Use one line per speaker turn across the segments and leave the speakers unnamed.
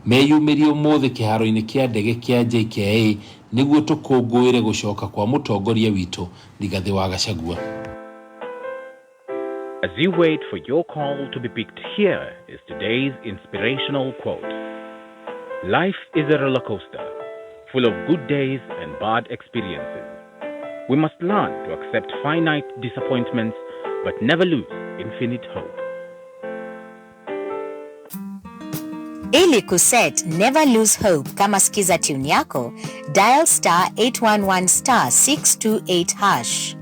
Meyumĩrie ũmũthĩ kĩharo-inĩ kĩa ndege kĩa JKIA nĩguo tũkũngũĩre gũcoka kwa mũtongoria witũ Rigathĩ wa Gachagua.
As you wait for your call to be picked, here is today's inspirational quote. Life is a roller coaster, full of good days and bad experiences. We must learn to accept finite disappointments but never lose infinite hope.
Ili kuset Never Lose Hope kama skiza tune yako, dial star 811 star 628 hash.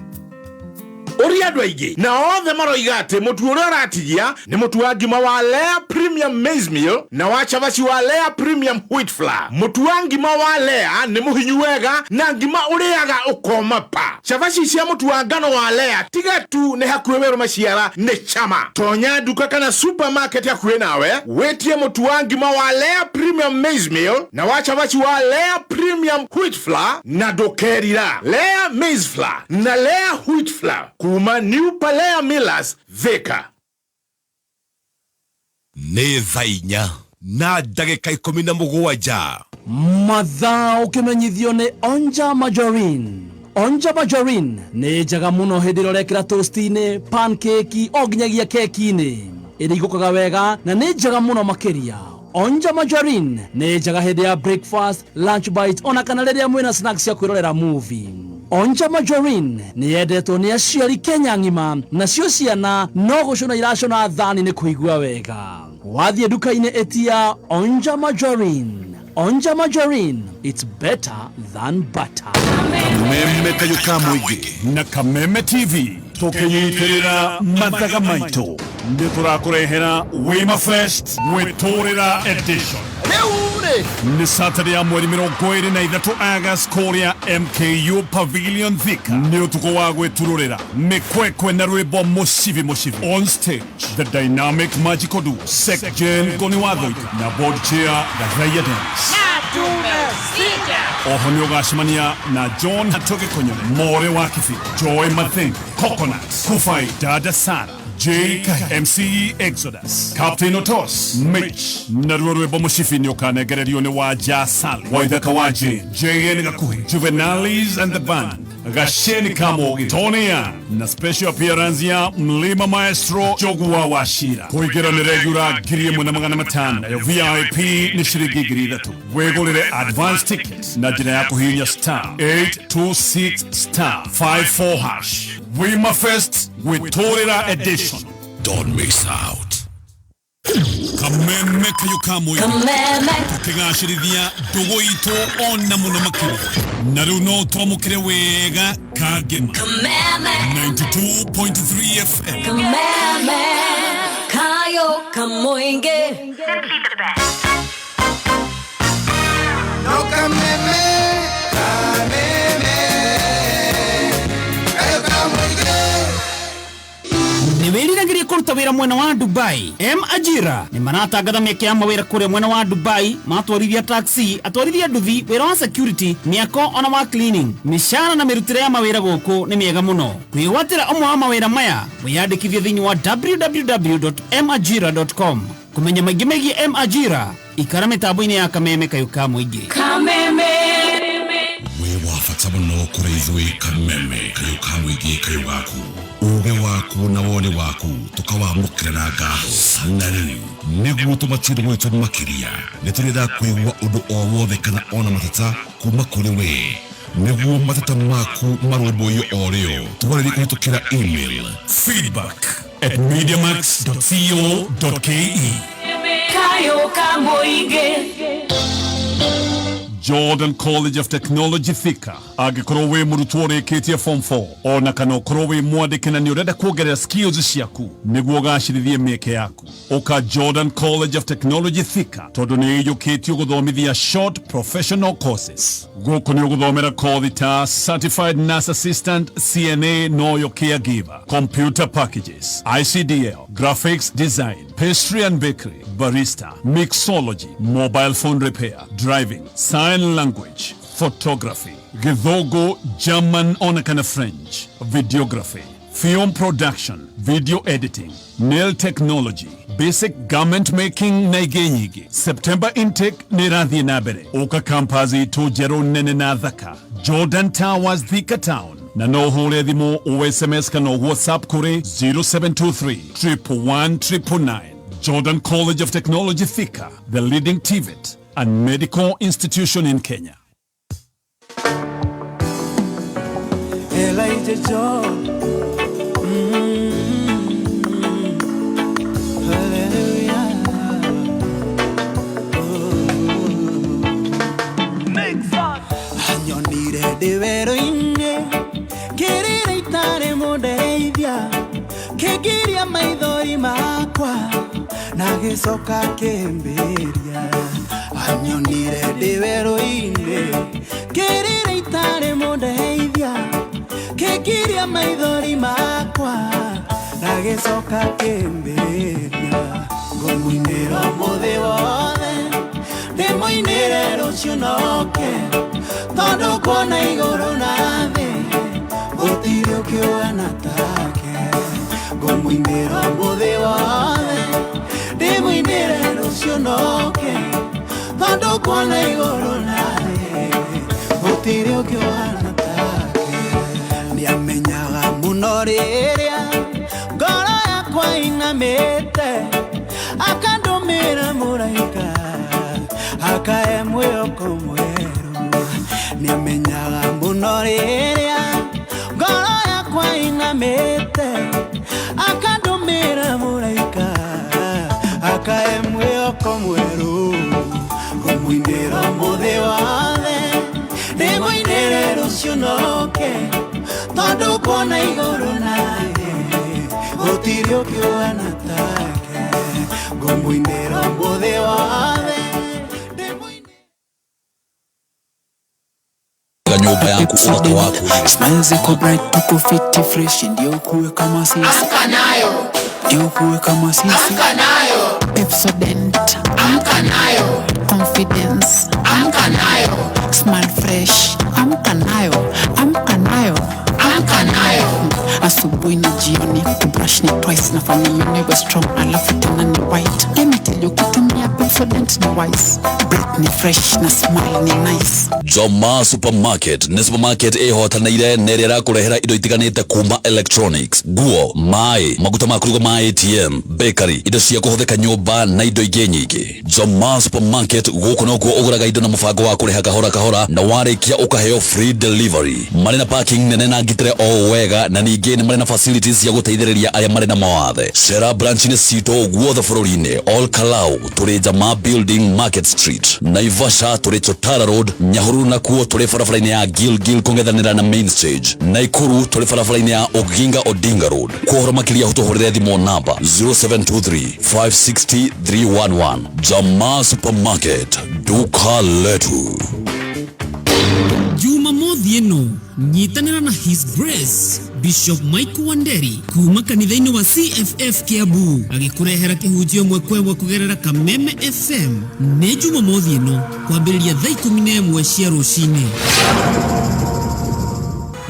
Ũria andũ aingĩ na othe maroiga atĩ mũtu ũrĩa ũratigia nĩ mũtu wa ngima wa Lea Premium Maize Meal na wa cabaci wa Lea Premium Wheat Flour. Mũtu wa ngima wa Lea nĩ mũhinyu wega na ngima ũrĩaga ũkoma pa. Cabaci cia mũtu wa ngano wa Lea tiga tu nĩ hakuhĩ werũ maciara nĩ cama. Tonya nduka kana supermarket hakuhĩ nawe wĩtie mũtu wa ngima wa Lea Premium Maize Meal na wa cabaci wa Lea Premium Wheat Flour na ndũkerira. Lea Maize Flour na Lea Wheat Flour kuma New Palea Millers, Thika.
Nĩ thaa inya na ndagĩka 17.
Mathaa ũkĩmenyithio nĩ Onja Margarine. Onja Margarine nĩ njega mũno hĩndĩ ĩrĩa ũrekĩra toast-inĩ, pancake, o nginyagia keki-inĩ. Ĩrigũkaga wega na nĩ njega mũno makĩria. Onja Margarine nĩ njega hĩndĩ ya breakfast, lunch bite ona kana rĩrĩa mwĩna snacks cia kwĩrorera movie. Onja Margarine nĩ yendetwo nĩ aciari Kenya ng'ima, nacio ciana no gũcũna iracũna thani nĩ kũigua wega. Wathiĩ nduka-inĩ ĩtia Onja Margarine. Onja Margarine, it's better than butter.
Kameme kayũ ka mũingĩ
na Kameme TV tũkĩnyitĩrĩra mathaga maitũ nĩ tũrakũrehera Wima Fest gwĩtũrĩra edition. Nĩ Saturday ya mweri 23 August kũrĩa MKU Pavilion Thika. Nĩ ũtukũ wa gwĩturũrĩra mĩkwekwe na rwĩmbo mũcibi mũcibi. On stage, the dynamic magical duo Sek Jen Ngoni wa Thũita na board chair Gathaia Dennis. Oho nĩ ũgacemania na John Hatoge Konyone, More wa Kibira, Joy Mathenge, Coconut, Kufai, Dada Sara, J Kahi, MC Exodus, Captain Otos, Mitch, naruo rwĩmbo mũcibi nĩ ũkanengererio nĩ Wanja Sali, Waithaka wa Jane, JN Gakuhi, Juvenalis and the Band, Gasheni Kamogi, Tony Young, na special appearance ya Mlima Maestro Jogua wa Shira. Kũingĩra nĩ regular 1500, nayo VIP nĩ ciringi 3000. Wĩgũrĩre advance ticket na njĩra ya kũhihinya star 826 star 54 hash. Wima Fest gwĩtũrĩra edition.
Don't miss out.
Kameme kayũ ka mũingĩ
Kameme.
Tũkĩgacĩrithia ndũgũ itũ ona mũno makĩria na rĩu no twamũkĩre wega kangema.
Kameme.
92.3 FM.
Kameme. Kayo Kamoinge.
No kameme, kameme, kayo kamwige.
Nĩ wĩriragĩria kũruta wĩra mwena wa Dubai? M Ajira nĩ maratangatha mĩeke ya mawĩra kũrĩa mwena wa Dubai, matwarithia taxi, atwarithia nduthi, wĩra wa security, mĩako ona wa cleaning. Mĩcara na mĩrutĩre ya mawĩra gũkũ nĩ mĩega mũno. Kwĩgwatĩra ũmwe wa mawĩra maya, wĩyandĩkithie thĩinĩ wa www.majira.com. Kũmenya maingĩ megiĩ M Ajira, ikara mĩtambo-inĩ ya Kameme kayũ ka mũingĩ.
Kameme.
Wĩ wa bata mũno kũrĩ ithuĩ Kameme kayũ ka mũingĩ kayũ gaku. Ũgĩ waku na woni waku tũkawamũkĩra na ngatho. Na rĩu nĩguo tũmatie ndũgũ itũ makĩria, nĩ tũrenda kũigua ũndũ o wothe kana ona mateta kuma kũrĩ we. Nĩguo mateta maku marũmbũiyo o rĩo, twarĩrie kũhĩtũkĩra email
feedback@mediamax.co.ke.
Kayo Kamoinge.
Jordan College of Technology Thika. Angĩkorwo wĩ mũrutwo ũrĩkĩtie form 4 ona kana ũkorwo wĩ mwandĩke na nĩ ũrenda kuongerera skills ciaku nĩguo ũgacĩrithie mĩeke yaku, ũka Jordan College of Technology Thika tondũ nĩ ĩiyũkĩtio gũthomithia short professional courses. Gũkũ nĩ ũgũthomera kothi ta Certified Nurse Assistant, CNA noyo caregiver, computer packages, ICDL, graphics design, pastry and bakery, barista, mixology, mobile phone repair, driving, sign language, photography, Gĩthũngũ, German ona kana French, videography, Film production, video editing, nail technology, basic garment making na ingĩ nyingĩ. September intake nĩ ĩrathiĩ na mbere. Ũka campus itũ njerũ nene na thaka, Jordan Towers, Thika Town, na no ũhũre thimũ o SMS kana WhatsApp kũrĩ 0723 111 999. Jordan College of Technology Thika, the leading TVET and medical institution in Kenya.
Elijah John. Hallelujah. Anyonire ndĩ werũ-inĩ kĩrĩra itarĩ mũndeithia kĩngiria maithori makwa na gĩcoka kĩmbĩria. Anyonire ndĩ werũ-inĩ kĩrĩra itarĩ mũndeithia kĩngiria maithori makwa na gĩcoka kĩmbĩria. Ngũmũinĩra ũmũthĩ wothe ndĩmũinĩre rũciũ noke tondũ kuona igũrũ na thĩ gũtirĩ ũkĩũhana take. Ngũmũinĩra ũmũthĩ wothe ndĩmũinĩre rũciũ noke tondũ kuona igũrũ na thĩ gũtirĩ ũkĩũhana take. Nĩamenyaga mũno rĩrĩa ngoro yakwa inamĩte akandũmĩra mũraika akae mwĩhoko mwerũ. Nĩamenyaga mũno rĩrĩa ngoro yakwa inamĩte akandũmĩra mũraika akae mwĩhoko mwerũ. Ngũmũinĩra ũmũthĩ wothe ndĩmũinĩre rũciũ noke tondũ kuona igũrũ na thĩ gũtirĩ ũkĩũhana take. Ngũmũinĩra ũmũthĩ wothe.
Nyumba yaku ũthaka waku.
Smile ziko bright, tuko fiti fresh, ndio kuwe kama sisi.
Amka nayo.
Ndio kuwe kama sisi.
Amka nayo.
Pepsodent.
Amka nayo.
Confidence.
Amka nayo.
Smile fresh. Amka nayo. Amka nayo.
Amka nayo.
Asubuhi na jioni kubrush ni twice, nafanya niwe strong alafu tena ni white. Let me tell you, kutumia Pepsodent ni wise. Breath ni fresh na smile ni nice.
Joma Supermarket nĩ supermarket ĩhotanĩire na ĩrĩa ĩrakũrehera indo itiganĩte kuma electronics, nguo, maĩ, maguta ma kũruga ma ATM, bakery, indo cia kũhũthĩka nyũmba na indo ingĩ nyingĩ. Joma Supermarket gũkũ nokuo ũgũraga indo na mũbango wa kũrĩha kahora kahora na warĩkia ũkaheo free delivery. Marĩ na parking nene na ngitĩre o wega na ningĩ nĩ marĩ na facilities cia gũteithĩrĩria arĩa marĩ na mawathe. Cera branch-inĩ citũ guothe bũrũri-inĩ, All Kalau tũrĩ Jama Building, Market Street, Naivasha tũrĩ Chotara Road, Nyahururu nakuo tũrĩ barabara-inĩ ya Gilgil kũng'ethanĩra na Main Stage, Naikuru tũrĩ barabara-inĩ ya Oginga Odinga Road. Kwa ũhoro makĩria ũtũhũrĩre thimũ namba 0723 560 311. Jama Supermarket, duka letu.
Jumamothi ĩno nyitanĩra na His Grace Bishop Mike Wanderi kuma kanitha-inĩ wa CFF Kiambu agĩkũrehera kĩhunjio ĩmwe kwa ĩmwe kũgerera Kameme FM. Nĩ Jumamothi ĩno kwambĩrĩria thaa 11 cia rũcinĩ.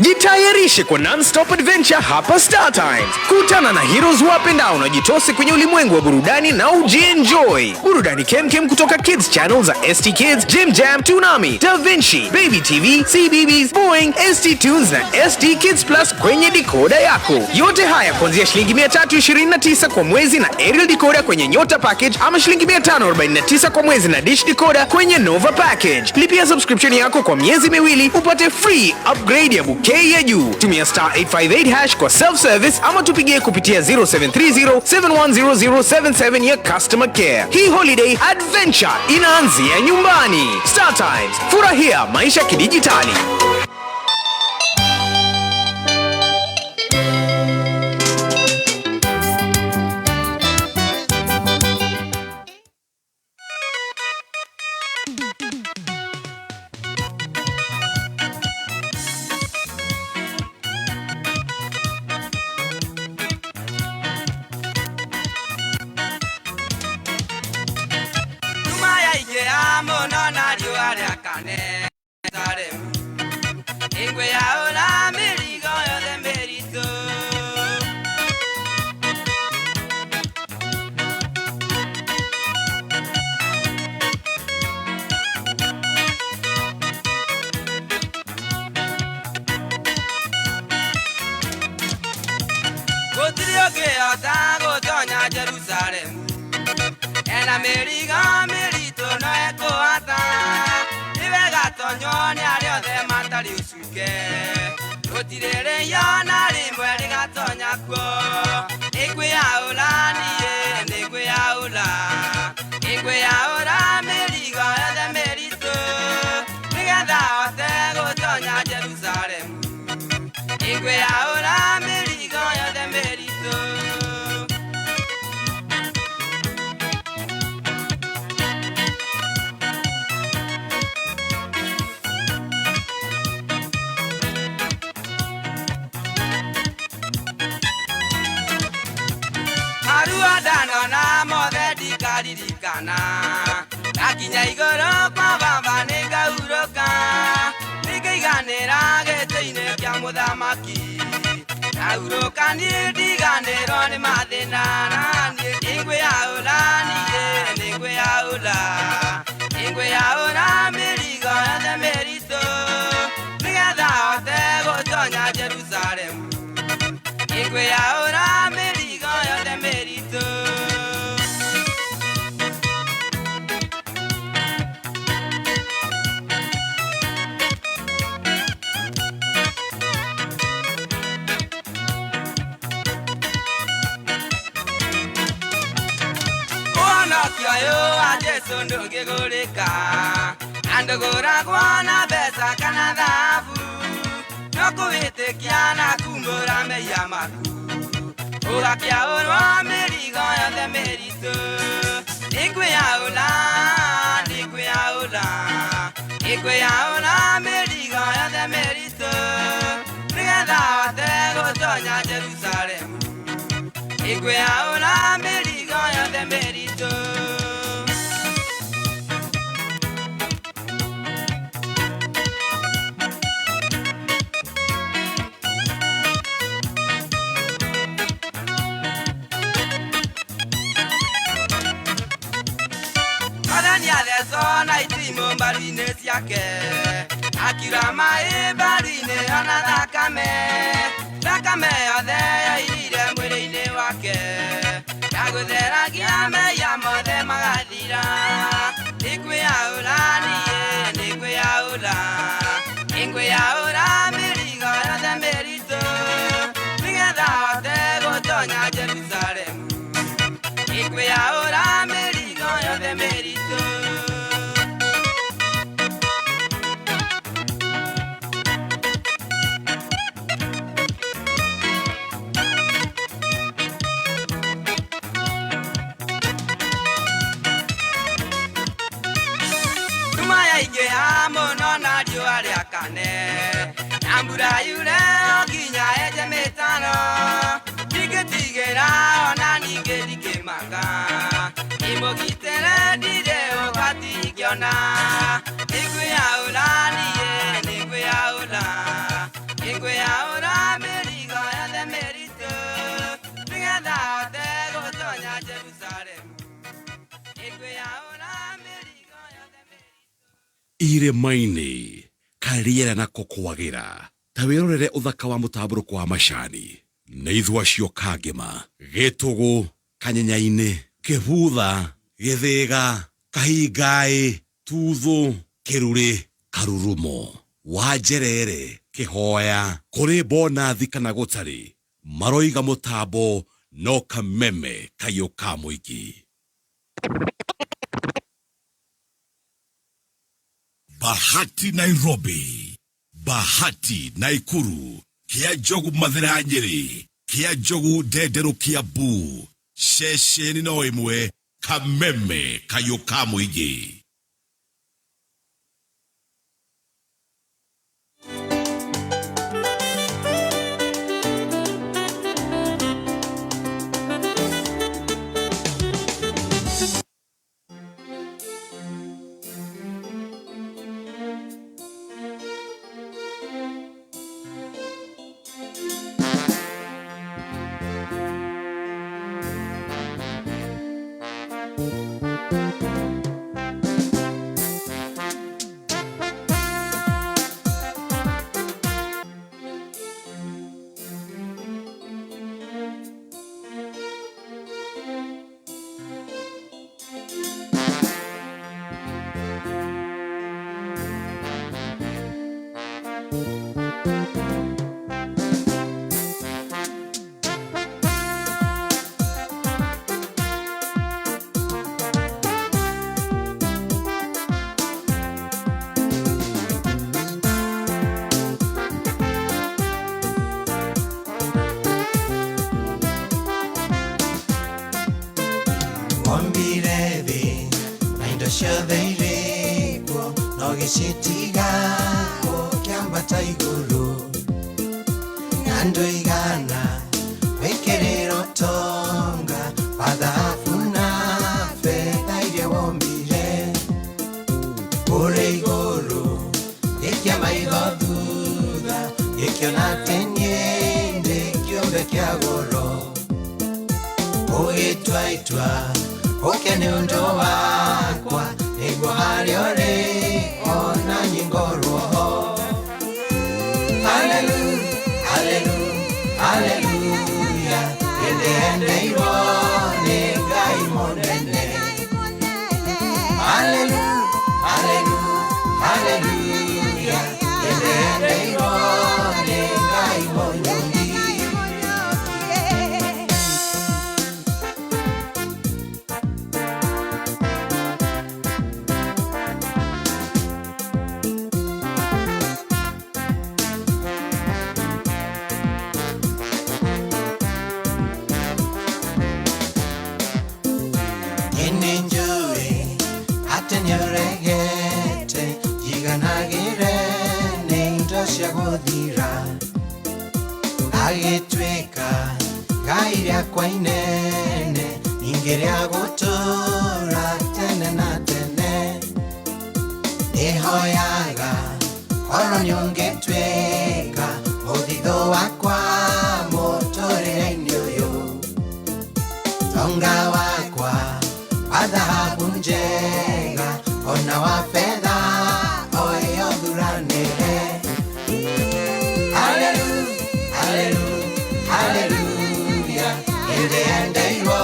Jitayarishe kwa non-stop adventure hapa Star Times. Kutana na heroes wapendao na jitose kwenye ulimwengu wa burudani na ujienjoy. Burudani kemkem kutoka Kids Channel za ST Kids, Jim Jam, Toonami, Da Vinci, Baby TV, CBeebies, Boeing, ST Tunes na ST Kids Plus kwenye decoder yako. Yote haya kuanzia shilingi 329 kwa mwezi na aerial decoder kwenye Nyota package ama shilingi 549 kwa mwezi na dish decoder kwenye Nova package. Lipia subscription yako kwa miezi miwili upate free upgrade ya bouquet ya juu. Tumia star 858 hash kwa self service ama tupigie kupitia 0730 710077 ya customer care. Hii holiday adventure inaanzia nyumbani. Star Times, furahia maisha kidijitali.
Ingwe ya ola mirigo yothe mĩritũ. Ena mĩrigo mĩritũ no ekũhata nĩ wega tonywo nĩ arĩa othe matarĩ ũcuke gũtirĩrĩio na rĩmwe rĩgatonya kuo nĩngwĩyaũra niĩ nĩngwĩyaũra nĩngwĩyaũra mĩrigo yothe mĩritũ nĩgetha hote gũtonya Jerusalemu nĩngwĩyaũra mĩrigo yothe mĩritũ. Marua ndanona mothe ndikaririkana ndakinya igũrũ kwa baba nĩngahurũka nĩngaiganĩra gĩtĩ-inĩ kĩa mũthamaki ndahurũka niĩ ndiganĩrwo nĩ mathĩna na niĩ nĩngwĩyaũra niĩ nĩngwĩyaũra nĩngwĩyaũra mĩrigo yothe mĩritũ nĩgetha hote gũtonya Jerusalemu nĩngwĩyaũra mĩrigo yothe mĩritũ. Ũhonokio ũyũ wa Jesũ ndũngĩgũrĩka na ndũgũragwo na mbeca kana thahabu no kũwĩtĩkia na kumbũra mehia maku ũgakĩaũrwo mĩrigo yothe mĩritũ nĩngwĩyaũra nĩngwĩyaũra nĩngwĩyaũra mĩrigo yothe mĩritũ nĩgetha hote gũtonya Jerusalemu nĩngwĩyaũra mĩrigo yothe mĩritũ. Mwathani athecwo na itimũ mbaru-inĩ ciake akiura maĩ mbaru-inĩ ona thakame thakame yothe yoirire mwĩrĩ-inĩ wake ndagũtheragia mehia mothe magathira nĩngwĩyaũra niĩ nĩngwĩyaũra nĩngwĩyaũra mĩrigo yothe mĩritũ nĩgetha hote gũtonya Jerusalemu nĩngwĩyaũra mĩrigo yothe mĩritũ. Nduma yaingĩha mũno na riũa rĩakane na mbura yure o nginya enje mĩtaro ndingĩtigĩra ona ningĩ ndikĩmaka ndĩmũgitĩre ndirĩ ũgwati ingĩona nĩngwĩyaũra niĩ nĩngwĩyaũra nĩngwĩyaũra mĩrigo yothe mĩritũ nĩgetha hote gũtonya Jerusalemu nĩngwĩyaũra mĩrigo yothe.
Irĩma-inĩ karĩera nako kwagĩra ta wĩrorere ũthaka wa mũtambũrũko wa macani nĩ ithua cio kangĩma gĩtũgũ kanyenya-inĩ kĩbutha gĩthĩga kahingaĩ tuthũ kĩrurĩ karurumo wanjerere kĩhoya kũrĩ bonathi kana gũtarĩ maroiga mũtambo no kameme kayũ ka mũingĩ. Bahati Nairobi, Bahati Naikuru, Kia Njogu Mathira Nyeri, Kia Njogu Ndenderũ Kiambu, ceceni no ĩmwe kameme kayũ ka mũingĩ.
Ciothe irĩ kuo no gĩcitiga ũkĩambata igũrũ na ndũigana wĩkĩrĩra ũtonga wa thahabu na betha iria wombire ũrĩ igũrũ gĩkia maitho thutha gĩkĩona atĩ niĩ ndĩ kĩũmbe kĩa goro ũgĩtua itua ũke nĩ ũndũ wakwa nĩguo harĩa ũrĩ ona niĩ ngorwo ho. Hallelujah, hallelujah, hallelujah, nĩndĩendeirwo nĩ Ngai mũnene. Hallelujah, hallelujah, hallelujah, nĩndĩendeirwo nĩ Ngai mũnyũmbi. Nĩnjũĩ atĩ nĩũregete njiganagĩre nĩ indo cia gũthira agĩtuĩka ngai rĩakwa inene ningĩ rĩa gũtũũra tene na tene nĩhoyaga korwo nĩũngĩtuĩka mũthithũ wakwa mũtũrĩre-inĩ ũyũ tonga wakwa wa thahabu njega ona wa fedha oyo thuranĩre. Hallelujah, hallelujah, hallelujah, nĩndĩendeirwo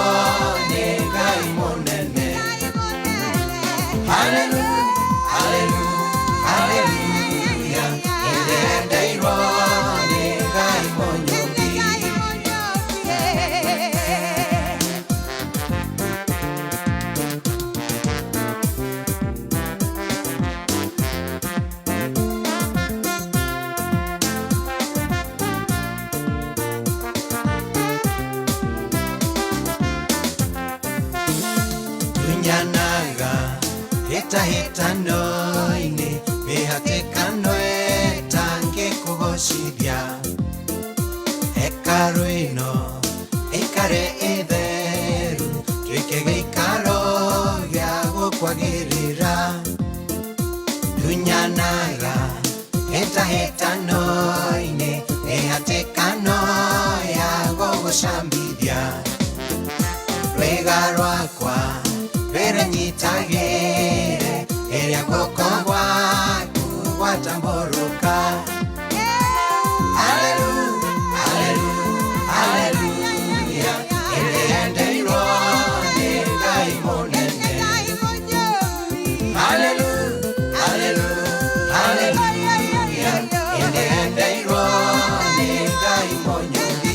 nĩ Ngai mũnene. Hallelujah, hallelujah, hallelujah, nĩndĩendeirwo nĩ Ngai mũnyũmbi. Tunyanaga hĩtahĩtano-inĩ mĩhatĩkano ĩtangĩkũgocithia hekarũ ĩno ĩikare ĩtheru tuĩke gĩikaro gĩa gũkwagĩrĩra tunyanaga hĩtahĩtano-inĩ mĩhatĩkano ya gũgũcambithia rwĩga rwakwa rwĩrenyitagĩre ĩrĩa guoko gwaku gwatambũrũka. Hallelujah, hallelujah, hallelujah, nĩndĩendeirwo nĩ Ngai mũnene. Hallelujah, hallelujah, hallelujah, nĩndĩendeirwo nĩ Ngai mũnyũmbi.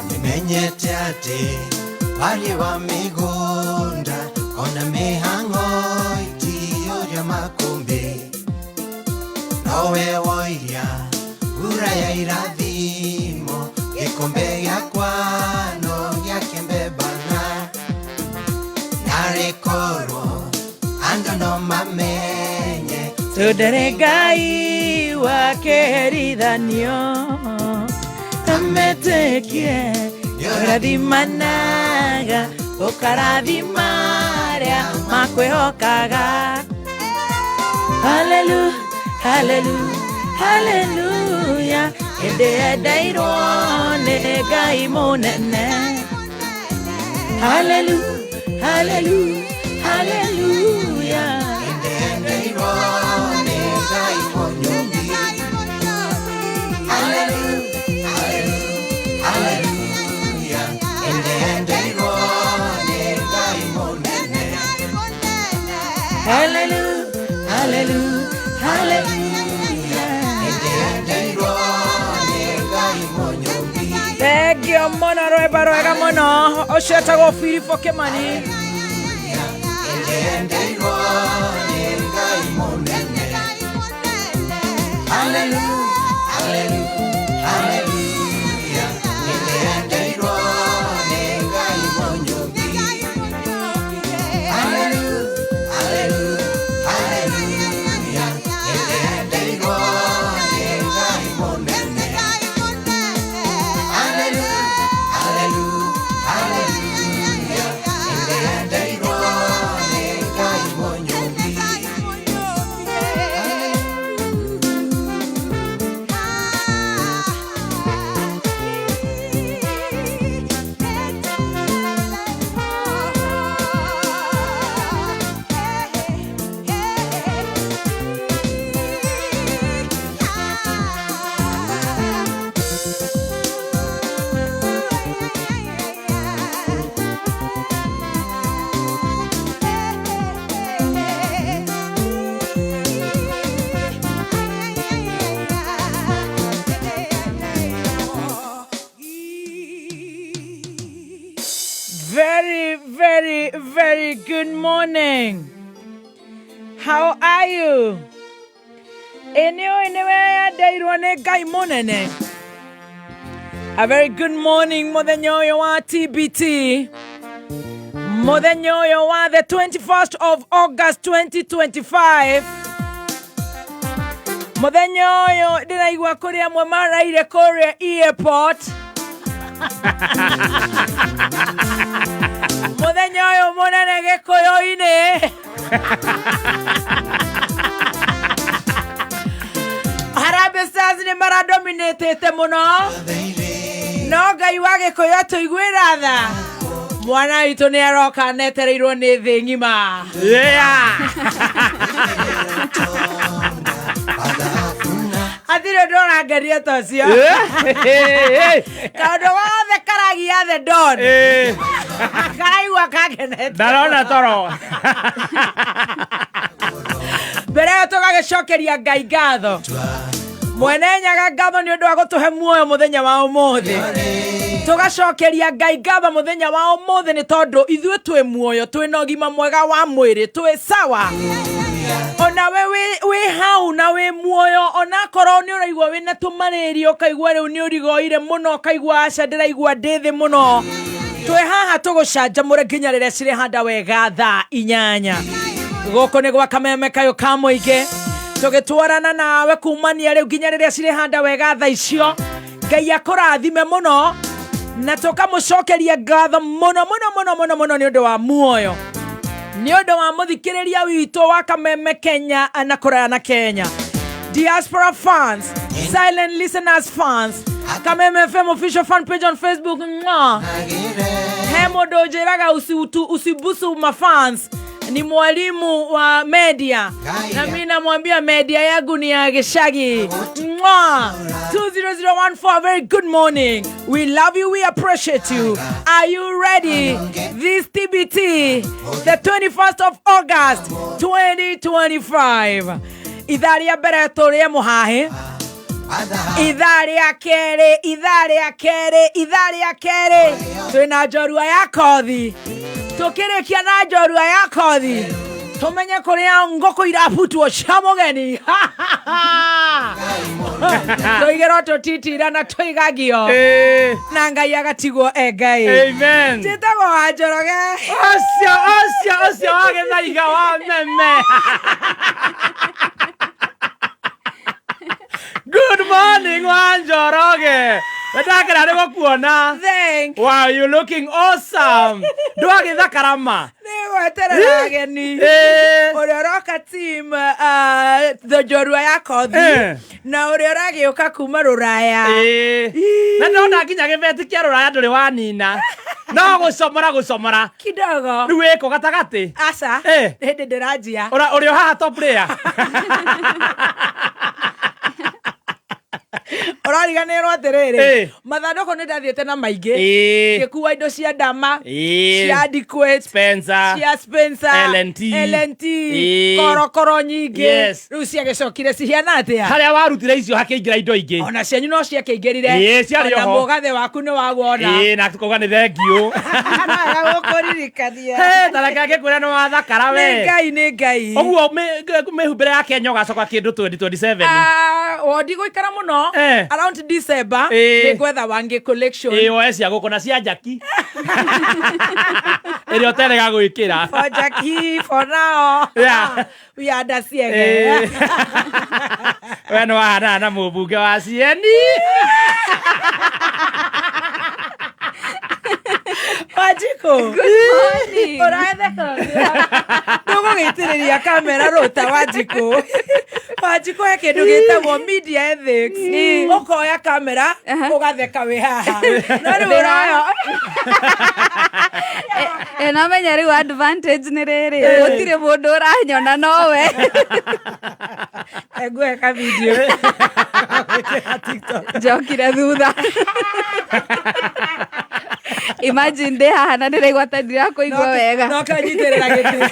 Nĩmenyete atĩ wariĩ wa mĩgũnda ona mĩhang'o itiyũria makũmbĩ nowe woiria mbura ya irathimo gĩkombe gĩakwa no gĩakĩmbebana narĩ korwo andũ no mamenye
Tondere Ngai wakeherithanio ametekie nĩũrathimanaga ũkarathima arĩa makwĩhokaga. Hallelujah, hallelujah, hallelujah, nĩndĩendeirwo nĩ Ngai mũnene. Hallelujah, hallelujah, hallelujah,
nĩndĩendeirwo nĩ Ngai mũnyũmbi. Hallelujah, hallelujah, hallelujah, nĩndĩendeirwo nĩ Ngai mũnene.
Hallelujah, hallelujah, hallelujah,
nĩndĩendeirwo nĩ Ngai mũnyũmbi.
Thengio mũno. Rwĩmbo rwega mũno ũcio etagwo Filipo Kĩmani.
Nĩendeirwo nĩ Ngai mũnene. Hallelujah, hallelujah, hallelujah. Nĩendeirwo nĩ Ngai mũnyũmbi. Hallelujah, hallelujah, hallelujah. Nĩendeirwo nĩ Ngai mũnene. Hallelujah, hallelujah, hallelujah. Nĩendeirwo nĩ Ngai mũnyũmbi.
Very, very, very good morning. How are you? Ĩ nĩũĩ nĩ wendeirwo nĩ Ngai mũnene. A very good morning mũthenya ũyũ wa TBT. Mũthenya ũyũ wa the 21st of August 2025. Mũthenya ũyũ ndĩraigua kũrĩ amwe maraire kũrĩa airport. Mũthenya ũyũ mũnene gĩkũyũ-inĩ. Harambee Stars nĩ maradominatĩte mũno, no Ngai wa gĩkũyũ atũiguĩra tha. Mwana witũ nĩ aroka netereirwo nĩ thĩ ng'ima. Hatirĩ ũndũ ũrangeria ta ũcio, kaũndũ gothe karagia the don karaigua kagenete.
Ndarona toro.
Mbere ĩyo tũgagĩcokeria Ngai ngatho, mwene Nyaga ngatho nĩ ũndũ wa gũtũhe muoyo mũthenya wa ũmũthĩ. Tũgacokeria Ngai ngatho mũthenya wa ũmũthĩ nĩ tondũ ithuĩ twĩ muoyo, twĩ na ũgima mwega wa mwĩrĩ, twĩ sawa. Onawe wĩ hau na wĩ muoyo, onakorwo nĩ ũraigua wĩna tũmarĩria, ũkaigua rĩu nĩ ũrigoire mũno, ũkaigua aca ndĩraigua ndĩ thĩ mũno, twĩ haha tũgũcanjamũre nginya rĩrĩa cirĩhanda wega thaa 8. Gũkũ nĩ gwa Kameme Kayũ ka Mũingĩ, tũgĩtwarana nawe kumania rĩu nginya rĩrĩa cirĩhanda wega thaa icio. Ngai akũrathime mũno, na tũkamũcokeria ngatho mũno mũno mũno mũno mũno nĩ ũndũ wa muoyo, nĩ ũndũ wa mũthikĩrĩria witũ wa Kameme Kenya na kũraya na Kenya, diaspora fans, silent listeners fans, Kameme FM official fan page on Facebook. Mwah. He mũndũ ũnjĩraga usibusu mafans, ni mwalimu wa media, na mi namwambia media yangu ni ya gĩcagi. Mwah. 20014, very good morning. We love you, we appreciate you. Are you ready? This TBT, the 21st of August 2025, ithaa rĩa mbere tũrĩe mũhahe, ithaa rĩa kerĩ, ithaa rĩa kerĩ, ithaa rĩa kerĩ twĩna njorua ya kothi. Tũkĩrĩkia na njorua ya kothi, tũmenye kũrĩa ngũkũ irabutwo cia mũgeni, tũigĩrwo tũtitira na tũigagio na Ngai agatigwo e Ngai.
Amen.
Njĩtagwo wa Njoroge.
Ũcio ũcio ũcio wa gĩthaiga wa meme. Good morning, wa Njoroge. Ndakena nĩ gũkuona.
Thank.
Wow, you looking awesome. Ndwagĩthakara ma.
Nĩ gweterera ageni. Ũrĩa ũroka team the njorua ya kothi na ũrĩa ũragĩũka kuma rũraya.
Na ndona nginya gĩbeti kĩa rũraya ndũrĩ wanina. No gũcomora gũcomora.
Kidogo.
Rĩu wĩkũ gatagatĩ?
Aca. Hĩndĩ ndĩranjia.
Ũrĩ o haha top layer.
Ũrariganĩrwo atĩrĩrĩ,
Eh.
mathandũkũ nĩ ndathiĩte na maingĩ,
Eh.
ngĩkua indo cia ndama,
Eh.
cia Adequate,
Spencer.
cia Spencer,
L&T.
L&T,
Eh.
korokoro nyingĩ.
Yes.
Rĩu ciagĩcokire cihiana atĩa?
Harĩa warutire icio hakĩingĩra indo ingĩ.
Ona cianyu no ciakĩingĩrire.
Ĩĩ, ciarĩ
Ona
oho.
mũgathe waku nĩ wawona.
Ĩĩ, na tukauga nĩ thengiũ.
Gũkũririkania.
He, tareke ngĩkwĩra nĩ wathakara we.
Nĩ Ngai, nĩ Ngai.
Ũguo mĩhumbĩre ya Kenya ũgacoka kĩndũ 2027.
Ah, o ndigũikara mũno,
Eh.
around December
Ĩĩ.
nĩngwetha Wangĩ collection.
Ĩĩ, oe cia gũkũ na cia njaki ĩrĩa ũterega gwĩkĩra.
For Jackie, for now.
Yeah.
We are the siege.
Ĩĩ. We nĩ wahanana na mũmbunge wa cieni.
Wanjikũ. Ũratheka. Ndũgũgĩitĩrĩria kamera rũta, Wanjikũ. Wanjikũ, he kĩndũ gĩtagwo media ethics. Ũkoya kamera ũgatheka wĩ haha. No rĩu ũroya.
Namenya rĩu advantage nĩ rĩrĩ, gũtirĩ mũndũ ũranyona nowe.
Nguhe ka video.
Njokire thutha. Imagine ndĩ haha na ndĩraigua ta ndirakũigua wega.
No kanyitĩrĩra gĩtĩ.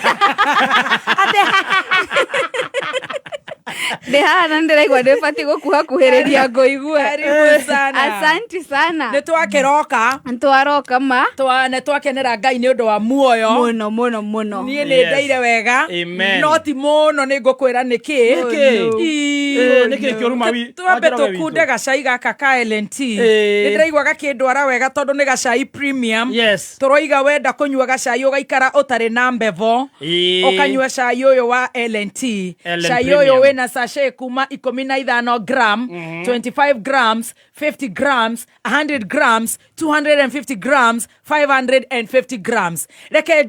Ndĩ haha na ndĩraigua ndĩbatiĩ gũkuhakuhĩrĩria ngũigue.
Karibu sana.
Asanti sana.
Nĩ twakĩroka.
Twaroka ma.
Nĩ twakenera Ngai nĩ ũndũ wa muoyo.
Mũno mũno mũno.
Niĩ nĩ ndeire wega.
Amen.
No ti mũno, nĩ ngũkwĩra nĩkĩ.
Nĩkĩ?
Ii.
Ĩĩ, nĩkĩ kĩũru mawi?
Twambe
Wanjoroge witũ.
tũkunde gacai gaka ka L&T.
Ĩĩ.
Nĩ ndĩraigua gakĩndwara wega tondũ nĩ gacai premium.
Yes.
Tũroiga wenda kũnyua gacai ũgaikara ũtarĩ na mbevo,
Ĩĩ.
ũkanyua cai ũyũ wa L&T.
L&T
Cai ũyũ
Premium.
wĩna sachet kuma 15 gram, 25 grams, 50 grams, 100 grams, 250 grams, 550 grams. Reke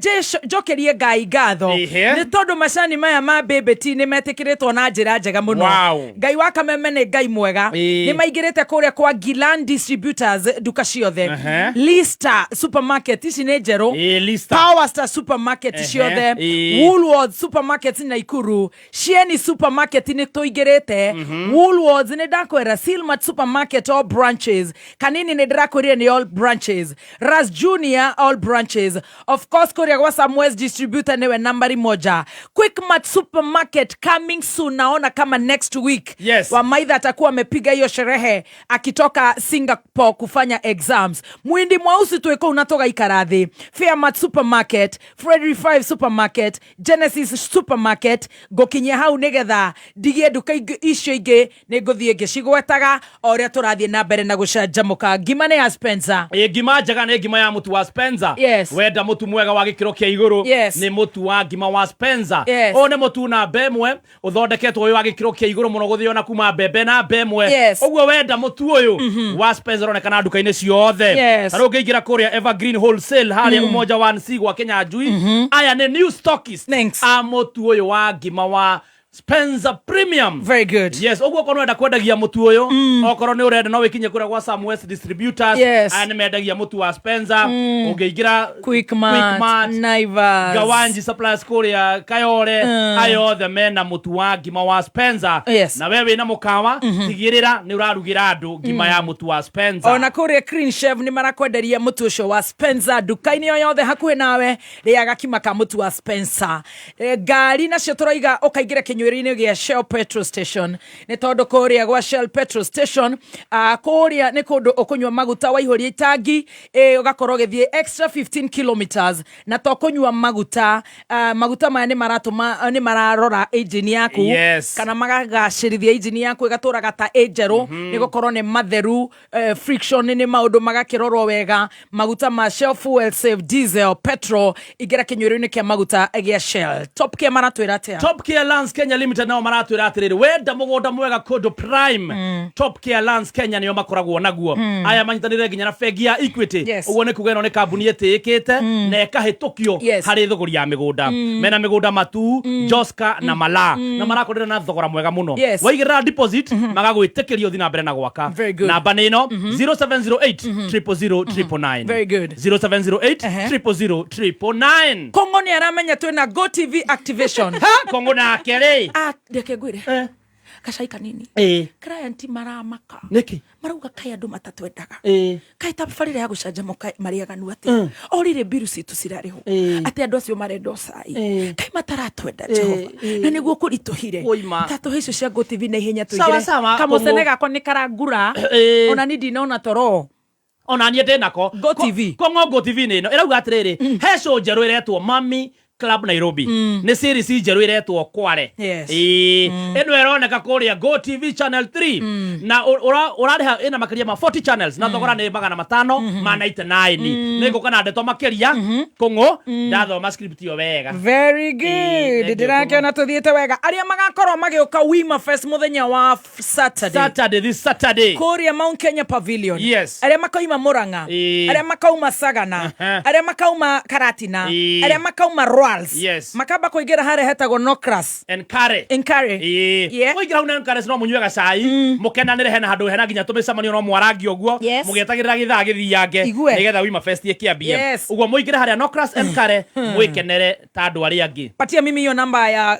njokerie Ngai ngatho
Ĩhĩ.
nĩ tondũ macani maya ma Baby nĩ metĩkĩrĩtwo na njĩra njega mũno.
Wow.
Ngai wa Kameme nĩ Ngai mwega.
Ĩĩ.
Nĩ maingĩrĩte kũrĩa kwa Gilan Distributors nduka ciothe,
Ehe.
Lista supermarket ici nĩ njerũ.
Ĩĩ, Lista.
Power Star supermarket
Ehe,
ciothe,
ĩĩ.
Woolworths supermarket Naikuru, Shieni supermarket nĩ tũingĩrĩte, Woolworths nĩ ndakwĩra, Silmat supermarket all branches, Kanini nĩ ndĩrakwĩrire nĩ all branches, Ras Junior all branches, of course kũrĩa gwa Samwest distributor nĩwe nambari moja, Quickmart supermarket coming soon, naona kama next week.
Yes.
Wamaitha atakuwa amepiga hiyo sherehe akitoka Singapore kufanya exams. Mwindi Mwausi twĩ kũu na tũgaikara thĩ. Fairmart supermarket, Frederick 5 supermarket, Genesis supermarket, ngũkinyia hau nĩgetha ndigie nduka icio ingĩ nĩ ngũthiĩ ngĩcigwetaga o ũrĩa tũrathiĩ na mbere na gũcanjamũka. Ngima nĩ ya Spencer.
Ĩ, ngima njega nĩ ngima ya mũtu wa Spencer.
Yes.
Wenda mũtu mwega wa gĩkĩro kĩa igũrũ,
Yes.
nĩ mũtu wa ngima wa Spencer.
Yes.
Ũyũ nĩ mũtu namba ĩmwe ũthondeketwo wĩ wa gĩkĩro kĩa igũrũ mũno, gũthĩo na kuma mbembe namba ĩmwe.
Yes.
Ũguo wenda mũtu ũyũ wa Spencer ũronekana nduka-inĩ ciothe.
Yes.
Ta rĩu ũngĩingĩra kũrĩa Evergreen Wholesale harĩa Umoja 1C gwa Kenya Njui, aya nĩ new stockists
Thanks.
a mũtu ũyũ wa ngima wa Spencer Premium.
Very good.
Yes, ũguo okorwo nĩwenda kwendagia mũtu ũyũ, okorwo nĩ ũrenda no wĩkinye kũrĩa gwa Samwest Distributors.
Yes.
Aya nĩ mendagia mũtu wa Spencer. Ũngĩingĩra
Quickmart,
Quickmart,
Naivas,
Gawanji Supplies kũrĩa Kayore, aya othe mena mũtu wa ngima wa Spencer.
Yes.
Na we wĩna mũkawa, tigĩrĩra nĩ ũrarugĩra andũ ngima ya mũtu wa Spencer.
Ona kũrĩa Clean Chef nĩ marakwenderia mũtu ũcio wa Spencer nduka-inĩ o yothe hakuhĩ nawe. Rĩaga kima ka mũtu wa Spencer. Ngari nacio tũroiga ũkaingĩra kĩnyuĩro-inĩ gĩa Shell petrol station, nĩ tondũ kũrĩa gwa Shell petrol station, kũrĩa nĩ kũndũ ũkũnyua maguta waihũria itangi, ũgakorwo ũgĩthiĩ extra 15 kilometers na to kũnyua maguta. Maguta maya nĩ maratũma, nĩ mararora engine yaku,
Yes.
kana magagacĩrithia engine yaku ĩgatũraga ta ĩ njerũ, nĩ gũkorwo nĩ matheru, friction nĩ maũndũ magakĩrorwo wega. Maguta ma Shell Fuel Save diesel petrol, ingĩra kĩnyuĩro-inĩ kĩa maguta gĩa Shell. Top Care maratwĩra atĩa?
Top Care Lands Kenya Limited nao maratwĩra atĩrĩrĩ, wenda mũgũnda mwega kũndũ prime, Top Care Lands Kenya nĩo makoragwo naguo. Aya manyitanĩire nginya na bengi ya Equity.
Yes.
Ũguo nĩ kuga ĩno nĩ kambuni ĩtĩĩkĩte na ĩkahĩtũkio
Yes.
harĩ thũgũri ya mĩgũnda. Mena mĩgũnda Matuu, Joska na Malaa, na marakwenderia na thogora mwega mũno.
Yes.
Waigĩrĩra deposit magagwĩtĩkĩria ũthiĩ na mbere na gwaka.
Very good.
Namba nĩ ĩno, 0708 000 999.
Very good.
0708 000 999.
Kongo nĩ aramenya twĩna Go TV activation.
Kongo nake rĩ.
Ah, reke ngwĩre. Gacai kanini.
Ĩĩ.
Client maramaka.
Nĩkĩ?
Marauga kaĩ andũ matatwendaga.
Ĩĩ.
Kaĩ tabarĩra ya gũcanjamũka marĩaganu atĩ. O rĩrĩ mbiru citũ cirarĩhwo.
Ĩĩ.
Atĩ andũ acio marenda o cai.
Ĩĩ.
Kaĩ mataratwenda
Ĩĩ,
Jehova.
ĩĩ.
Na nĩguo kũritũhire.
Kũima.
Ta tũhe icio cia Go TV na ihenya
Sawa,
tũingĩre.
sawa,
Kamũcene
Kũng'ũ.
gakwa nĩ karangura.
Ĩĩ.
Ona ni ndinona toro.
Ona niĩ ndĩ nako.
Go TV.
Kũng'ũ Go TV nĩ ĩno ĩrauga atĩrĩrĩ, he show njerũ ĩretwo Mami Club Nairobi. Nĩ series njerũ ĩretwo Kware.
Yes.
Ĩĩ. Ĩno ĩroneka kũrĩa Go TV Channel 3 na ũrarĩha ĩna makĩria ma 40 channels na thogora nĩ 599. Nĩ ngũka na ndeto makĩria Kũng'ũ ndathoma script ĩyo wega.
Very good.
Thank you,
Ndĩrakĩona tũthiĩte wega. Arĩa magakorwo magĩũka Wima Fest mũthenya wa Saturday.
Saturday, this Saturday.
Kũrĩa Mount Kenya Pavilion.
Yes.
Arĩa makauma Murang'a.
Ĩĩ.
Arĩa makauma Sagana. Arĩa makauma Karatina.
Ĩĩ.
Arĩa makauma Royals.
Yes.
Makamba kũingĩra harĩa hetagwo Nocras.
Enkare.
Enkare.
Ĩĩ.
Yeah.
Mũingĩra hau na Enkare no mũnyue gacai, mũkenanĩre hena handũ hena nginya tũmĩcemanio no mwarangie ũguo,
Yes.
mũgĩetagĩrĩra gĩthaa gĩthiange
Igue.
nĩgetha Wima Fest ĩkĩambie.
Yes.
Ũguo mũingĩre harĩa Nocras Enkare mwĩkenere ta andũ arĩa angĩ.
Patia mimi hiyo namba ya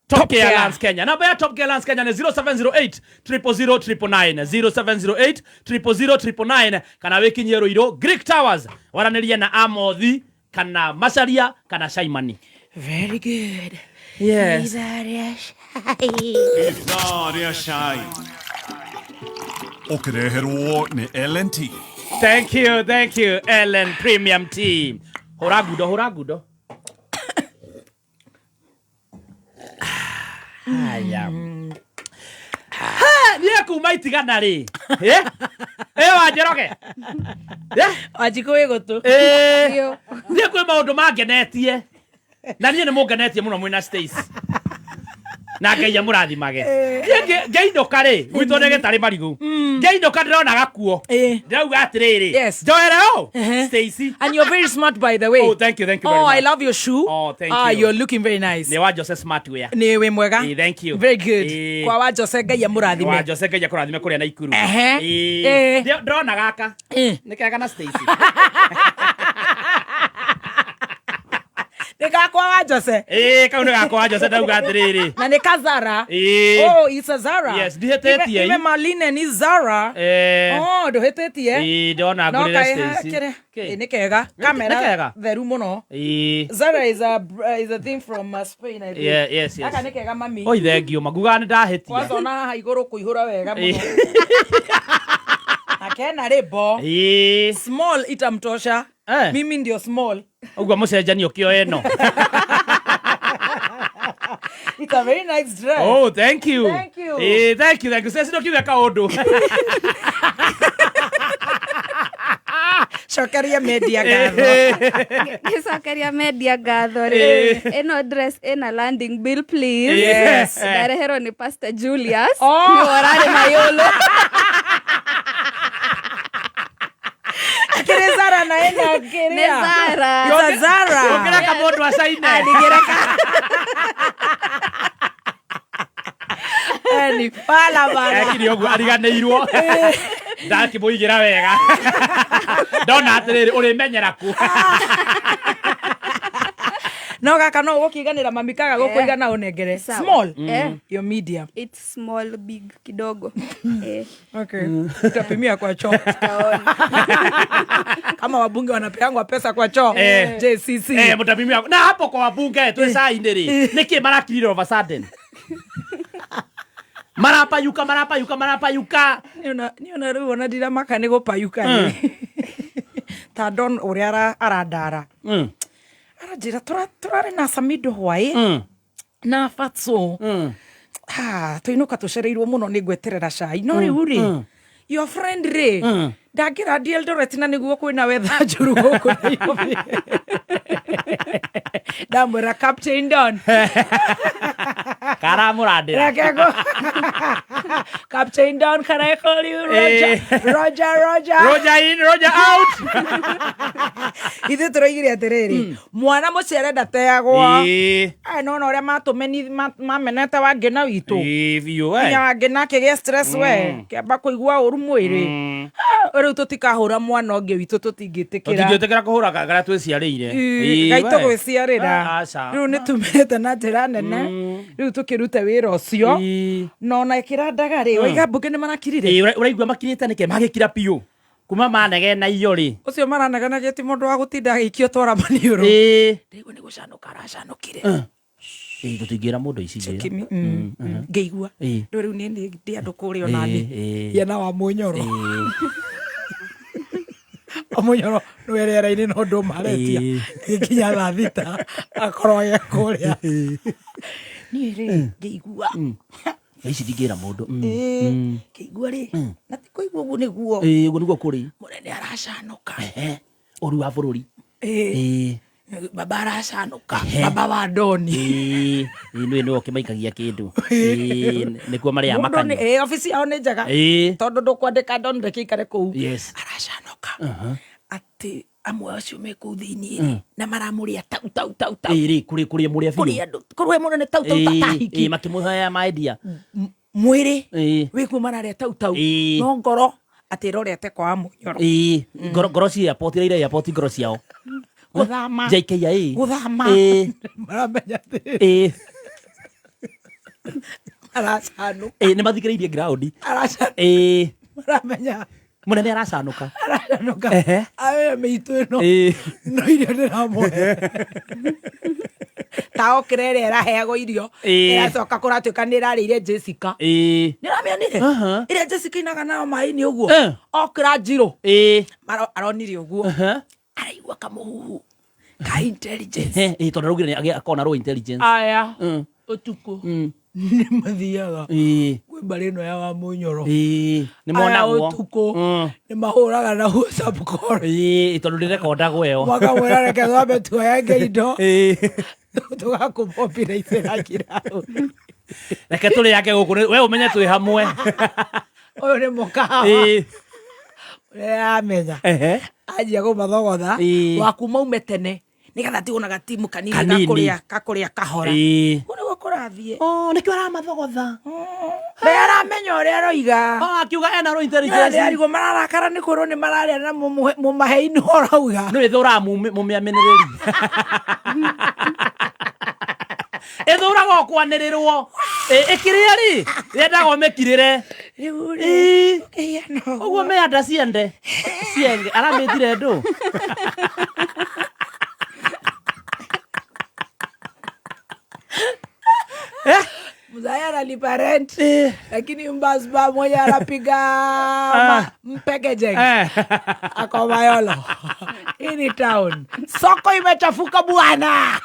Top Care
Care.
Lands Kenya. Namba ya Top Care Lands Kenya ni 0708 000 999 0708 000 999 kana wĩkinyie Ruiru Greek Towers waranĩrie na Amothi kana Macharia kana Shaimani.
Very good.
Yes.
Ithaa rĩa cai.
Ithaa rĩa cai ũkĩreherwo nĩ LNT.
Thank you, thank you, Ellen Premium Tea. Hũra ngundo, hũra ngundo. Haya. Ha, niĩ kuma itigana rĩ. Eh? Eh, Wanjoroge. Eh?
Wanjikũ wĩ gũtũ.
Eh. Niĩ kwĩ maũndũ mangenetie. Na niĩ nĩ mũngenetie mũno mwĩna Stacy. Na Ngai amũrathimage. Niĩ ngĩinũka rĩ, gwitũ nĩ gĩtarĩ marigũ. Ngĩinũka ndĩrona gakuo. Ndĩrauga atĩrĩrĩ.
Yes.
Njoere ũ? Stacy.
And you're very smart, by the way.
Oh, thank you, thank you very
Oh, I
much.
love your shoe.
Oh, thank
Ah,
you.
you're looking very nice.
Nĩ wa Jose Smart Wear.
Nĩ wĩ mwega.
Ĩĩ, thank you.
Very good.
Ĩĩ.
Kwa wa Jose Ngai amũrathime.
Wa Jose Ngai akũrathime kũrĩa Naikuru.
Ehe.
Ĩĩ.
Ĩĩ.
Ndĩrona gaka. Nĩ kega na Stacy.
Nĩ gakwa wa Jose.
Ĩĩ, kau nĩ gakwa wa Jose ndauga atĩrĩrĩ.
Na nĩ ka Zara.
Ĩĩ.
Oh, it's a Zara.
Yes, ndihĩtĩtie.
Ibe Marlene ni Zara.
Eh.
Oh, ndũhĩtĩtie.
Ĩĩ, ndona
No
ngũrĩre
kaĩ
Stacy.
kĩrĩa. Ĩĩ, nĩ kega. Kamera
Nĩ kega?
theru mũno.
Ĩĩ.
Zara is a thing from Spain, I think.
Yeah, yes, yes.
Gaka nĩ kega mami.
Oi, thank you. Magugaga nĩ ndahĩtia.
Kwanza ona haha igũrũ kũihũra wega
Ĩĩ.
mũno. Na kena rĩmbo.
Ĩĩ.
Small itamtosha.
Eh.
Mimi ndio small.
Ũguo mũcenjani ũkĩoya ĩno.
It's a very nice dress.
Oh, thank you.
Thank you.
Ĩĩ, thank you, thank you. Stacy ndũkiuge kaũndũ.
Cokeria media ngatho.
Ngĩcokeria media ngatho rĩ
Ĩĩ.
ĩno dress ĩna landing bill please.
Yes.
Ndareherwo nĩ Pastor Julius.
Oh.
Nĩwe ũrarĩ mayũlũ.
Akĩrĩ Zara na ĩna kĩrĩa.
Nĩ Zara.
It's a Zara.
Ũngĩreka mũndũ acaine.
Ndigĩreka. Ni pala bana.
Ekire ũguo ariganĩirwo. Ndakĩmũigĩra wega. Ndona atĩrĩrĩ ũrĩmenyera kũ.
No gaka no ũgũkĩiganĩra mami kaga gũkũigana ũnengere.
Sawa.
Small.
Eh.
Your medium.
It's small big kidogo. Eh.
Okay. Tutapimia kwa choo. Kama wabunge wanapeangwa pesa kwa choo.
Eh.
JCC.
Eh, mũtapimia. Na hapo kwa wabunge twĩ cai-inĩ rĩ, nĩkĩ marakirire over sudden? Marapayuka, marapayuka, marapayuka.
Niĩ ona rĩu ona ndiramaka nĩ gũpayuka rĩ. Ta Don ũrĩa arandara. Aranjĩra tũrarĩ na Samido hwaĩ na Fatso. Ah, tũinũka tũcereirwo mũno nĩ ngweterera cai no rĩu rĩ your friend rĩ ndangĩra Eldoret na nĩguo kwĩna wetha njũru gũkũ Nairobi. Ndamwĩra Captain Don.
Karamũrandĩra.
Reke Captain Don, can I call you Roger?
Eh.
Roger, Roger.
Roger in, Roger out.
Ithuĩ tũroigire atĩrĩrĩ mwana mũciare ndateagwo.
Ĩĩ.
Aya nona ũrĩa mamenete Wangĩna witũ.
Ĩĩ, biũ,
Nginya
eh.
Wangĩna akĩgĩa stress we kĩamba kũigua ũru mwĩrĩ. Ah, rĩu tũtikahũra mwana ũngĩ witũ tũtingĩtĩkĩra.
Tũtingĩtĩkĩra kũhũra karĩa twĩciarĩire.
Ĩĩ,
Ĩĩ,
Ngai
we.
tũgwĩciarĩra.
Ah, aca.
Rĩu nĩ tumĩte na njĩra nene. Rĩu tũkĩoe Gĩkĩrute wĩra ũcio. Na ona ĩkĩrandaga rĩ, waiga mbunge nĩ marakirire.
Ĩĩ, ũraigua makirĩte nĩkĩ magĩkira biũ kuma manegena iyo rĩ.
Ũcio maranegenagia ti mũndũ wa gũtinda agĩikio twara maniũrũ.
Ĩĩ.
Ndĩraigua nĩ gũcanũka aracanũkire.
Ĩĩ, tũtingĩra mũndũ ici njĩra.
Kimi, ngĩigua.
Ĩĩ.
Rĩu rĩu niĩ ndĩ andũ kũrĩa onani.
Ĩĩ, ĩĩ.
Yena wa mũnyoro. Mũnyoro nĩwe rĩera-inĩ no ndũmaretia. Gĩkinya thaa 6 akorwo e kũrĩa. Niĩ rĩ ngĩigua.
Ici ndingĩra mũndũ.
Ĩĩ, ngĩigua rĩ, na ti kũigua ũguo nĩguo.
Ĩĩ, ũguo nĩguo kũrĩ.
Mũnene aracanũka.
Ehe, ũru wa bũrũri.
Ĩĩ.
Ĩĩ.
Baba aracanũka. Baba wa Ndoni.
Ĩĩ, ĩĩ, nĩwe nĩwe ũkĩmaikagia kĩndũ. Ĩĩ, nĩkuo marĩaga
Mũndũ nĩ
makanyua.
ĩĩ, obici yao nĩ njega.
Ĩĩ.
Tondũ ndũkwandĩka Ndoni reke aikare kũu.
Yes.
Aracanũka.
Aha.
Atĩ amwe acio me kũu thĩinĩ rĩ, na maramũrĩa tau tau tau tau.
Ĩĩ rĩ, kũrĩ kũrĩa mũrĩa biũ.
Kũrĩa andũ, kũrĩa mũnene tau tau ta
Ĩĩ,
tahiki.
ĩĩ, makĩmũhoya maendia.
Mwĩrĩ
Ĩĩ.
wĩkuo mararĩa tau tau.
Ĩĩ.
No ngoro atĩ ĩrorete kwa mũnyoro.
Ĩĩ, ngoro ngoro ci airport iraira airport ngoro ciao.
Gũthama.
JKIA.
Gũthama.
Ĩĩ.
Maramenya atĩrĩrĩ.
Ĩĩ.
Aracanũka.
Ĩĩ, nĩ mathikĩrĩirie ground.
Aracanũka.
Ĩĩ.
Maramenya.
Mũnene aracanũka.
Aracanũka.
Ehe.
Awe mĩitũ ĩno.
Ĩĩ.
No irio ndĩramũhe. Ta okĩra ĩrĩa ĩraheagwo irio.
Ĩĩ.
Ĩracoka kũratuĩka nĩ ĩrarĩire Jessica.
Ĩĩ.
Nĩ ũramĩonire?
Aha.
Ĩrĩa Jessica inaga nayo maĩ-inĩ ũguo.
Eh.
Okĩra njirũ.
Ĩĩ.
Aronire ũguo.
Aha.
Araigua kamũhuhu ka intelligence.
Ehe, ĩĩ, tondũ araugire nĩ akona raw intelligence.
Aya.
Mm.
Ũtukũ. Nĩ mathiaga.
Ĩĩ.
Kwĩ mbarĩ ĩno ya Wamũnyoro.
Ĩĩ, nĩ
Aya
monagwo.
ũtukũ. Nĩ mahũraga na WhatsApp call.
Ĩĩ, tondũ ndĩrekondagwo ĩyo.
Makamwĩra reke twambe tuoyange indo.
Ĩĩ.
Tũgakũmombiraicĩra kiraũ.
Reke tũrĩange gũkũ, we ũmenye twĩ hamwe.
Ũyũ nĩ mũkawa.
Ĩĩ.
Ũrĩa aramenya.
Ehe.
Anjia kũmathogotha.
Ĩĩ.
Waku maume tene. Nĩgetha tigwo na gatimu kanini
Kanini.
gakũrĩa gakũrĩa kahora.
Ĩĩ.
Ũguo nĩguo kũrathiĩ.
Oh, nĩkĩo aramathogotha.
We aramenya ũrĩa aroiga.
Oh, akiuga ena raw intelligence.
Arigwo mararakara nĩ kwĩrwo nĩ mararĩa na mũmahe-inĩ ũrauga.
Nĩ ĩthũraga mũmĩamĩnĩrĩri. Ĩthũraga o kwanĩrĩrwo. Ĩkĩrĩa rĩ, yendaga ũmĩkirĩre.
Rĩu
rĩ,
ũkĩhiana
ũguo mĩanda ciende. Cienge, aramĩtire ndũ.
Mzee analipa rent lakini mbasba mmoja anapiga mpekejeng ako Mayolo. Hii ni town. Soko imechafuka bwana.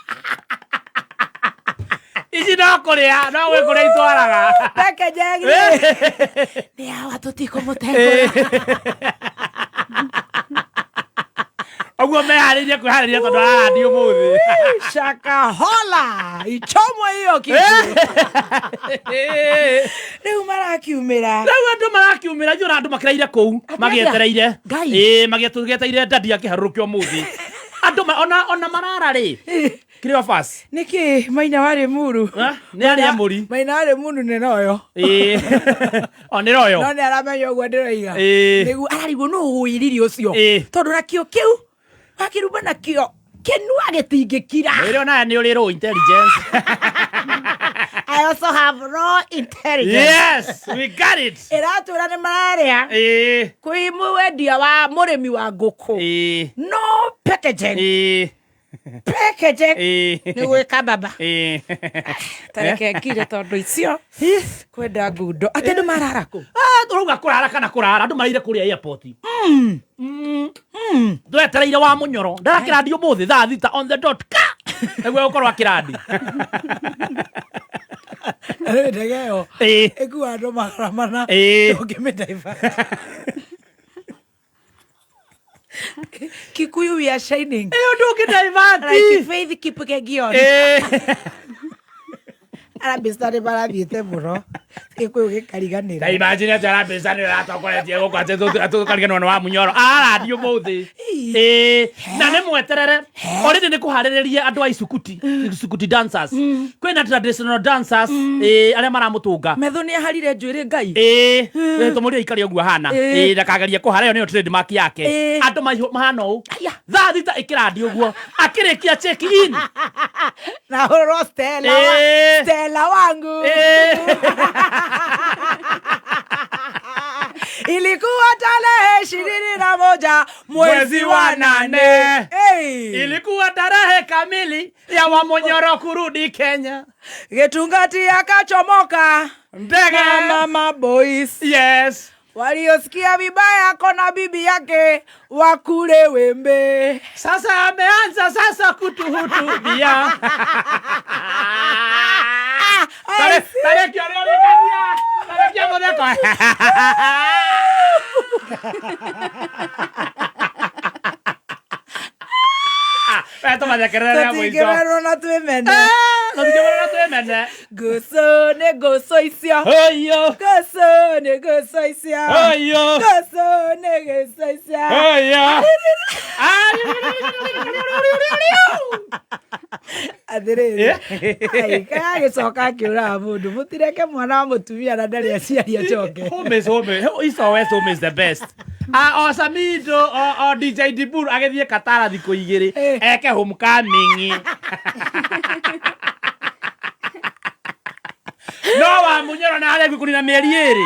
Ici no kũrĩa, no gwĩ kũrĩa itwaraga.
Pekejeng ni hawa tũtikũmũtengũra.
Ũguo meharĩirie kwĩharĩria tondũ ararandi ũmũthĩ.
Shakahola ichomwe hiyo kitu. Rĩu marakiumĩra.
Rĩu andũ marakiumĩra ithuĩ ona andũ makĩraire kũu magĩetereire.
Ngai.
Ĩĩ, magĩetereire ndadi akĩharũrũkio ũmũthĩ. Andũ ona marara rĩ. Cleophas.
Nĩkĩ Maina wa Limuru?
Nĩ arĩ amũri.
Maina wa Limuru nĩ noyo.
Ĩĩ. O nĩ royo.
No nĩ aramenya ũguo ndĩroiga.
Ĩĩ.
Nĩguo ararigwo nũ ũwĩrire ũcio.
Ĩĩ.
Tondũ nakĩo kĩu wakĩruma nakĩo kĩnua gĩtingĩkira.
Mwĩre onawe nĩ ũrĩ raw intelligence.
I also have raw intelligence.
Yes, we got it.
Ĩratwĩra nĩ mararĩa.
Ĩĩ.
Kwĩ mwendia wa mũrĩmi wa ngũkũ.
Ĩĩ.
No packaging.
Ĩĩ.
Packaging.
Ĩĩ.
Nĩ gwĩka baba.
Ĩĩ.
Tareke ngire tondũ icio kwenda ngundo. Atĩ andũ marara kũ?
Ah, tũrauga kũrara kana kũrara andũ maraire kũrĩa airport. Twetereire wa mũnyoro. Ndarakĩrandi ũmũthĩ thaa 6 on the dot ka. Nĩguo gũkorwo akĩrandi.
Rĩu ndege ĩyo
Ĩĩ.
ĩkuaga andũ 400
Ĩĩ.
Ũngĩmĩdivert. Kikuyu we are shining.
Ĩyo ndũngĩdivert.
Like Faith Kipkegion.
Ĩĩ.
Arabista nĩ marathiĩte mũno. Gĩkũyũ gĩkariganĩra.
Ta imagine atĩ arambĩca nĩ ũratongoretie gũkũ atĩ tũkariganĩrwo nĩ wa Munyoro. Arathi ũmũthĩ. Ĩĩ, na nĩ mweterere. Already nĩ kũharĩrĩria andũ a isukuti, isukuti dancers. Kwĩna traditional dancers, ĩĩ, arĩa maramũtũnga.
Metho nĩ aharire njuĩrĩ Ngai.
Ĩĩ, tũmũrie aikare ũguo ahana.
Ĩĩ.
Ĩĩ, ndakagerie kũhara ĩyo nĩyo trademark yake.
Ĩĩ.
Andũ mahana ũũ. Thaa thita ĩkĩrandi ũguo. Akĩrĩkia check in.
Na hũrwo Stella wa,
Ĩĩ.
Stella wangu. Ilikuwa tarehe 21 mwezi wa 8. Hey.
Ilikuwa tarehe kamili ya Wamunyoro kurudi Kenya.
Gitungati akachomoka
ndege
na mama boys.
Yes.
Waliosikia vibaya kona bibi yake wakule wembe.
Sasa ameanza sasa kutuhutubia. Tare kĩorĩa ũrĩkagia. Tare kĩa mũtheko. We tũmathekerere rĩa mũico.
Tũtingĩmerwo na twĩmene.
Tũtingĩmerwo na twĩmene.
Nguco nĩ nguco icio.
Ũyũ.
Nguco nĩ nguco icio.
Ũyũ.
Nguco nĩ nguco icio.
Ũyũ.
Atĩrĩrĩ, ai, kaya agĩcoka akĩũraga mũndũ mũtireke mwana wa mũtumia na ndarĩ aciari acoke.
Home is home. East or West, home is the best. O Samido, o DJ Dibur agĩthiĩ Katara thikũ igĩrĩ eke homecoming. No wa Munyoro na harĩa kũrĩ na mĩeri ĩrĩ.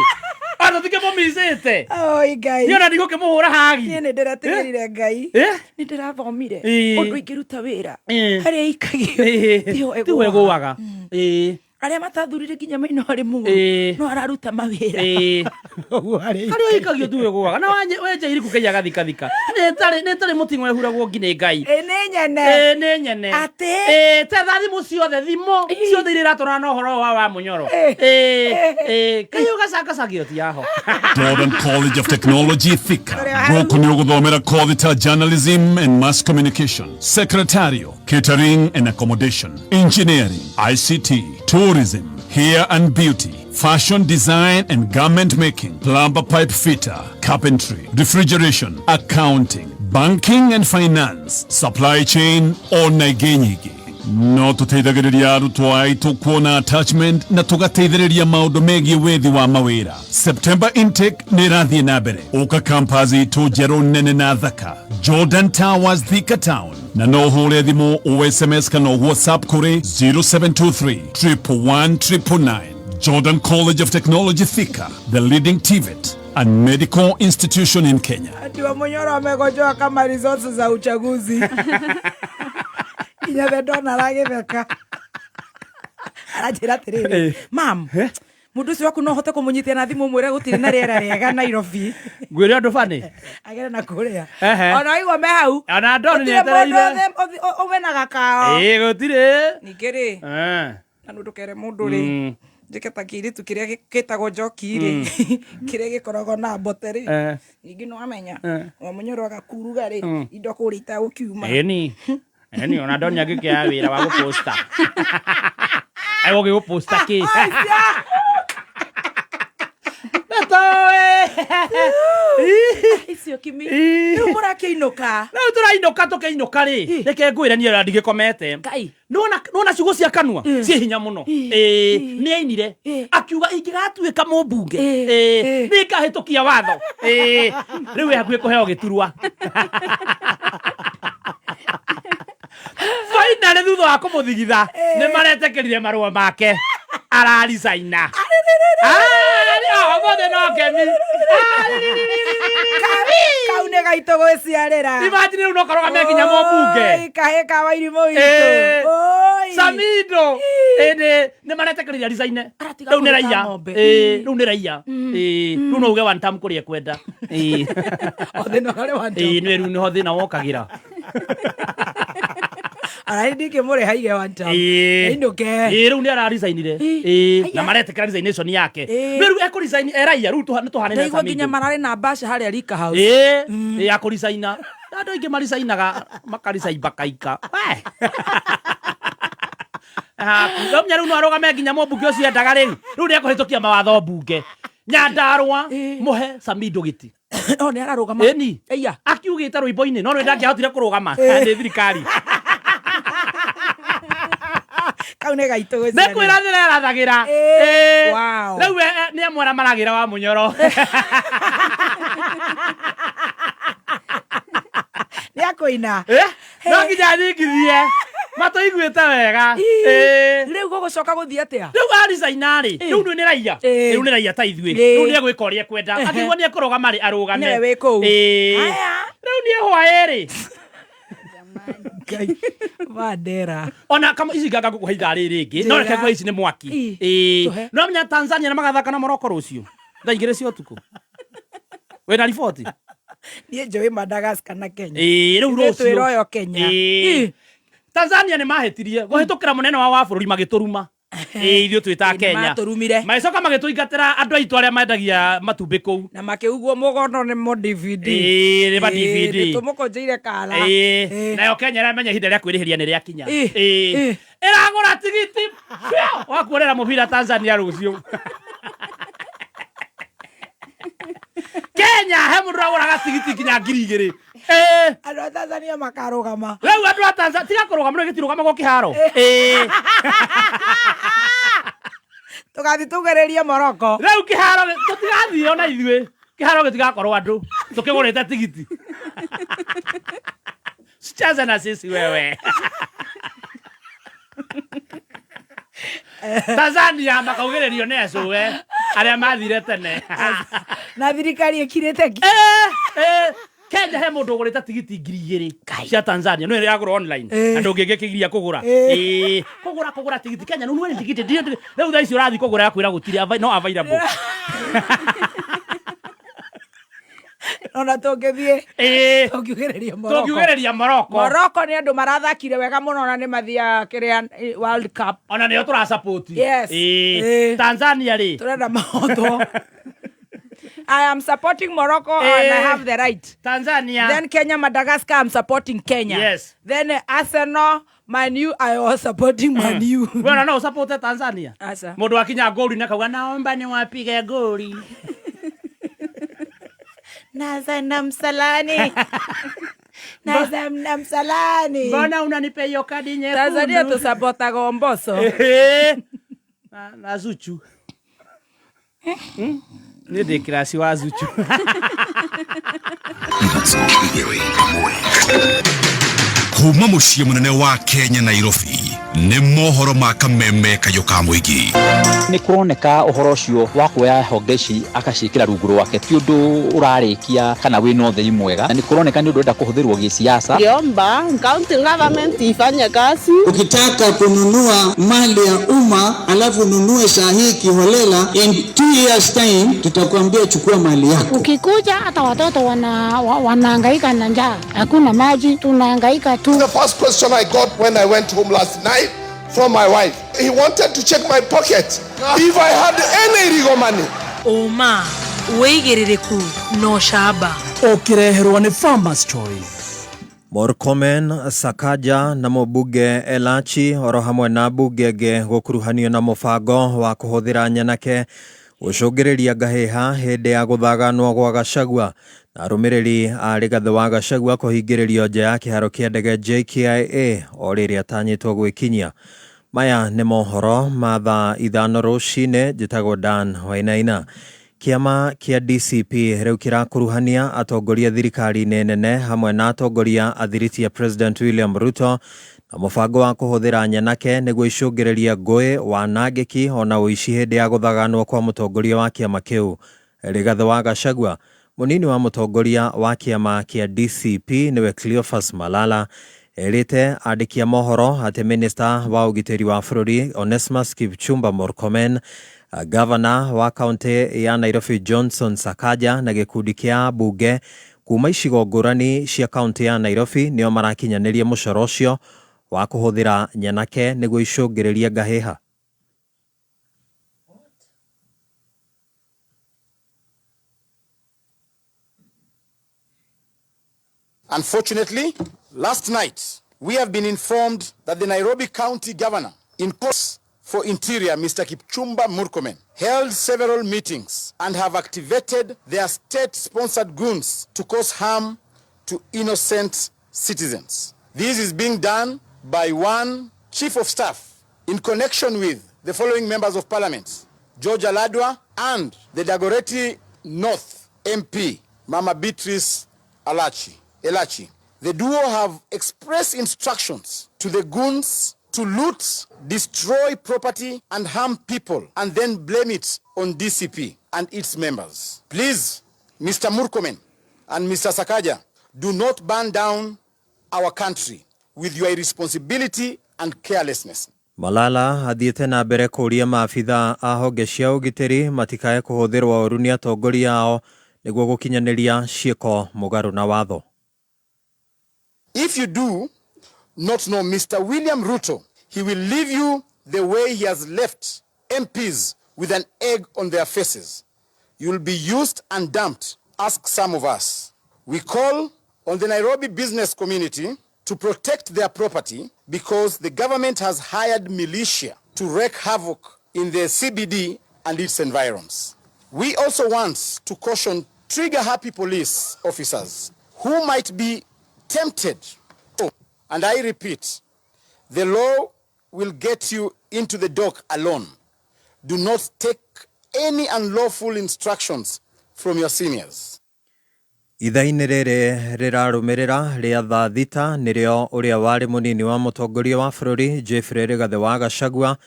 Ona tũtikĩmũmicĩte.
Oi Ngai.
Niĩ ona ndigũkĩmũhũra hagi.
Niĩ nĩ ndĩratigĩrire Ngai.
Eh?
Nĩ ndĩrathomire
Ĩĩ.
ũndũ ingĩruta wĩra
Ĩĩ.
harĩa ikagio tiho
Tiwe ĩgũaga. Ĩĩ.
Arĩa matathurire nginya maino harĩ mũru
Ĩĩ.
no araruta mawĩra.
Ĩĩ.
Ũguo harĩa
Harĩa ikagio tiwe ĩgũaga. Na wenja iriku keiya gathikathika. Nĩ tarĩ mũting'o ĩhuragwo ngi nĩ Ngai.
Ĩ nĩ nyene.
Ĩĩ nĩ nyene.
Atĩ?
Ĩĩ tetha thimũ ciothe thimũ ciothe iria iratwarana na ũhoro wa wa Munyoro. Ĩĩ. Ĩĩ. Kayũ gacangacagio ti aho.
Jordan College of Technology Thika. Gũkũ nĩ ũgũthomera kothi ta journalism and mass communication, secretarial, catering and accommodation, engineering, ICT, tourism, hair and beauty, fashion design and garment making, plumber pipe fitter, carpentry, refrigeration, accounting, banking and finance, supply chain ona ingĩ nyingĩ. No tũteithagĩrĩria arutwo aitũ kuona attachment na tũgateithĩrĩria maũndũ megiĩ wethi wa mawĩra. September intake nĩ ĩrathiĩ na mbere. Ũka campus itũ njerũ nene na thaka, Jordan Towers, Thika Town, na no ũhũre thimũ o SMS kana WhatsApp kũrĩ 0723 111 999. Jordan College of Technology Thika, the leading TVET and medical institution in Kenya.
Ati wa Munyoro amegojoa kama results za uchaguzi. Nginya the ndona aragĩtheka. Aranjĩra atĩrĩrĩ, mam, mũndũ ũcio waku no ũhote kũmũnyitia na thimũ mwĩre gũtirĩ na rĩera rĩega Nairobi.
Ngwĩre ũndũ bani.
Agere na kũrĩa.
Ehe.
Ona waigua me hau.
Ona Don
Gũtirĩ mũndũ
nĩetereire.
ũmenaga kao.
Ĩĩ gũtirĩ.
Ningĩ rĩ,
Eh.
na ndũkere mũndũ rĩ, njĩke ta kĩirĩtu kĩrĩa gĩtagwo njoki rĩ, kĩrĩa gĩkoragwo na mbote rĩ,
Eh.
ningĩ nĩ wamenya
Eh.
wa Munyoro agakuruga rĩ, indo kũrĩa itagũkiuma.
Ĩni. Ĩni ona Don angĩkĩoya wĩra wa gũposta. Egũgĩ gũposta kĩ?
Icio kimi. Rĩu mũrakĩinũka.
Rĩu tũrainũka tũkĩinũka rĩ, reke ngwĩre niĩ ona ndigĩkomete.
Ngai.
Nĩwona ciugo cia kanua ciĩ hinya mũno. Ĩĩ, nĩ ainire akiuga ingĩgatuĩka mũmbunge ĩĩ, nĩ ngahĩtũkia watho. Ĩĩ, rĩu wĩ hakuhĩ kũheo gĩturwa. Finally thutha wa kũmũthigitha nĩ maretĩkĩrire marũa make araricaina. Ũmũthĩ no kemi.
Kau nĩ gaitũ gwĩciarĩra.
Imagine rĩu no karũgame nginya mũmbunge.
Oi, kahĩ ka wairimũ witũ.
Ĩĩ.
Oi.
Samido ĩndĩ nĩ maretĩkĩrire aricaine. Rĩu nĩ
kũruta
raia.
ng'ombe.
Ĩĩ, rĩu nĩ raia. Ĩĩ, rĩu no uge one term kũrĩa ekwenda. Ĩĩ.
O thĩna ũrĩa one term.
Ĩĩ, nĩ rĩu nĩho thĩna wokagĩra.
Ararĩ ndingĩmũrĩha ige one term.
Ĩĩ.
Ainũke.
Ĩĩ, rĩu nĩ araricainire. Ĩĩ, na maretĩkĩra resignation yake.
Ĩĩ.
Rĩu ekũresign e raia, rĩu nĩ tũhanene na
Ndaigua nginya
Samido.
mararĩ na mbaca harĩa Rika House.
Ĩĩ, ĩĩ, ya kũricaina. Andũ aingĩ maricainaga makaricaimba kaika. We. Haku no rĩu no arũgame nginya mũmbunge ũcio endaga rĩu rĩu nĩ ekũhĩtũkia mawatho mbunge Nyandarua mũhe Samido gĩti.
No nĩ ararũgama.
Ĩni akiugĩte rwĩmbo-inĩ no nĩ ndangĩahotire kũrũgama nĩ thirikari.
Kau nĩ gaitũ.
Nĩ kwĩrathĩra erathagĩra.
Wow.
Rĩu nĩ amwe arĩa maragĩra wa mũnyoro.
Nĩ akũina.
No nginya nyingithie matũiguĩte wega.
Rĩu gũgũcoka gũthiĩ atĩa?
Rĩu aricaina rĩ, rĩu nĩ raia, rĩu nĩ raia ta ithuĩ, rĩu nĩ egwĩka ũrĩa ekwenda, akĩigua nĩ ekũrũgama rĩ arũgame.
Nĩwe wĩ kũu.
Rĩu nĩ hwaĩ rĩ.
Ngai Mandera.
Ona kama ici nganga ngũkũhe ithaa rĩrĩ rĩngĩ no reke ngũhe ici nĩ mwaki. Ĩĩ no menya Tanzania nĩ magathaka na Morocco rũciũ thaa 2 cia ũtukũ. Wĩna riboti?
Niĩ njũĩ Madagascar na Kenya.
Ĩĩ rĩu
Ithuĩ
rũciũ.
twĩroyo Kenya.
Ĩĩ. Tanzania nĩ mahĩtirie kũhĩtũkĩra mũnene wao wa bũrũri magĩtũruma. Ĩĩ ithuĩ twĩ ta
Ĩĩ,
Kenya.
nĩmatũrumire.
Magĩcoka magĩtũingatĩra andũ aitũ arĩa mendagia matumbĩ kũu.
Na makĩugwo mũgono nĩ mo DVD.
Ĩĩ nĩ ma DVD.
Nĩ tũmũkũnjĩire kara.
Ĩĩ nayo Kenya ĩramenya ihinda rĩa kwĩrĩhĩria nĩ rĩakinya. Ĩĩ ĩragũra tigiti wa kuonera mũbira Tanzania rũciũ. Kenya he mũndũ ũragũraga tigiti nginya 2000.
Andũ a Tanzania makarũgama.
Rĩu andũ a Tanzania tiga kũrũgama rĩu gĩtirũgamagwo kĩharo. Ĩĩ.
Tũgathiĩ tugĩrĩrie Morocco.
Rĩu kĩharo tũtigathiĩ ona ithuĩ. Kĩharo gĩtigakorwo andũ tũkĩgũrĩte tigiti. Sicheze na sisi wewe. Tanzania makaugĩrĩrio nĩ acũwe arĩa mathire tene.
Na thirikari ĩkirĩte ki.
Kenya he mũndũ ũgũrĩte tigiti 2000 cia Tanzania no ĩragũra online na ndũngĩgĩkĩgiria kũgũra. Ĩĩ kũgũra tigiti Kenya nũ nĩ tigiti rĩu thaa ici ũrathiĩ kũgũra yakwĩra gũtirĩ no available.
Ona tũngĩthiĩ tũngiugĩrĩria Morocco.
Tũngiugĩrĩria Morocco.
Morocco nĩ andũ marathakire wega mũno na nĩ mathiaga kĩrĩa World Cup.
Ona nĩo tũrasupport.
Yes.
Ĩĩ Tanzania rĩ
tũrenda mahotwo. I am supporting Morocco and I have the right.
Tanzania.
Then Kenya, Madagascar, I'm supporting Kenya.
Yes.
Then Arsenal, Man U, I was supporting Man U.
Wewe no support Tanzania.
Asa.
Mũndũ akinya goli na kauga naomba niwapige goli.
Naza msalani. Naza msalani.
Mbona unanipa hiyo kadi nyekundu?
Tanzania tusapotaga Mbosso.
Na Zuchu. Nĩ ndĩ kirasi wa Zuchu.
Kuma mũciĩ mũnene wa Kenya Nairobi nĩ mohoro ma kameme kayũ ka mũingĩ.
Nĩ kũroneka ũhoro ũcio wa kuoya honge ici akaciĩkĩra rungu rwake ti ũndũ ũrarĩkia kana wĩna ũtheri mwega, na nĩ kũroneka nĩ ũndũ ũrenda kũhũthĩrwo gĩsiasa.
Ngeomba county government ifanye kazi.
Ukitaka kununua mali ya umma alafu ununue saa hii kiholela, in 2 years time tutakwambia chukua mali yako.
Ukikuja hata watoto wanahangaika na njaa, hakuna maji, tunahangaika tu.
The first question I got when I went home last night from my wife, he wanted to check my pocket if I had any illegal money.
Ũma wĩigĩrĩrĩku no camba.
Ũkĩreherwo nĩ Farmers Choice.
Murkomen, Sakaja na mũmbunge Elachi oro hamwe na mbunge ĩngĩ gũkuruhanio na mũbango wa kũhũthĩra nyanake gũcũngĩrĩria ngahĩha hĩndĩ ya gũthaganwo gwa Gachagua na arũmĩrĩri a Rigathĩ wa Gachagua kũhingĩrĩrio nja ya kĩharo kĩa ndege JKIA o rĩrĩa atanyĩtwo gwĩkinyia. Maya nĩ mohoro ma thaa 5 rũcinĩ. Njĩtagwo Dan Wainaina. Kĩama kĩa DCP rĩu kĩrakuruhania atongoria thirikari-inĩ nene hamwe na atongoria athiriti ya President William Ruto na mũbango wa kũhũthĩra nyanake nĩguo icũngĩrĩrie ngũĩ, wanangĩki ona ũici hĩndĩ ya gũthaganwo kwa mũtongoria wa kĩama kĩu Rigathĩ wa Gachagua. Mũnini wa mũtongoria wa kĩama kĩa DCP nĩwe Cleophas Malala erĩte andĩki a mohoro atĩ minista wa ũgitĩri wa bũrũri Onesmus Kipchumba Murkomen, gavana wa kaunti ya Nairobi Johnson Sakaja na gĩkundi kĩa mbunge kuma icigo ngũrani cia kaunti ya Nairobi nĩo marakinyanĩria mũcoro ũcio wa kũhũthĩra nyanake nĩguo icũngĩrĩrie ngahĩha.
Unfortunately, last night we have been informed that the Nairobi County Governor,
In course for Interior, Mr. Kipchumba Murkomen, held several meetings and have activated their state-sponsored goons to cause harm to innocent citizens. This is being done by one chief of staff in connection with the following members of parliament, George Aladwa and the Dagoretti North MP, Mama Beatrice Elachi. The duo have expressed instructions to the goons to loot, destroy property, and harm people, and then blame it on DCP and its members. Please, Mr. Murkomen and Mr. Sakaja, do not burn down our country with your irresponsibility and carelessness.
Malala athiĩte na mbere kũũria maabitha a honge cia ũgitĩri matikae kũhũthĩrwo ũru nĩ atongoria ao nĩguo gũkinyanĩria ciĩko mũgarũ na watho.
If you do not know Mr. William Ruto, he will leave you the way he has left MPs with an egg on their faces. You will be used and dumped. Ask some of us. We call on the Nairobi business community to protect their property because the government has hired militia to wreak havoc in the CBD and its environs. We also want to caution trigger-happy police officers who might be tempted. Oh, and I repeat, the law will get you into the dock alone. Do not take any unlawful instructions from your seniors.
Ithaa-inĩ rĩrĩ rĩrarũmĩrĩra rĩa thaa thita nĩrĩo ũrĩa warĩ mũnini wa mũtongoria wa bũrũri Jeffrey Rigathĩ wa Gachagua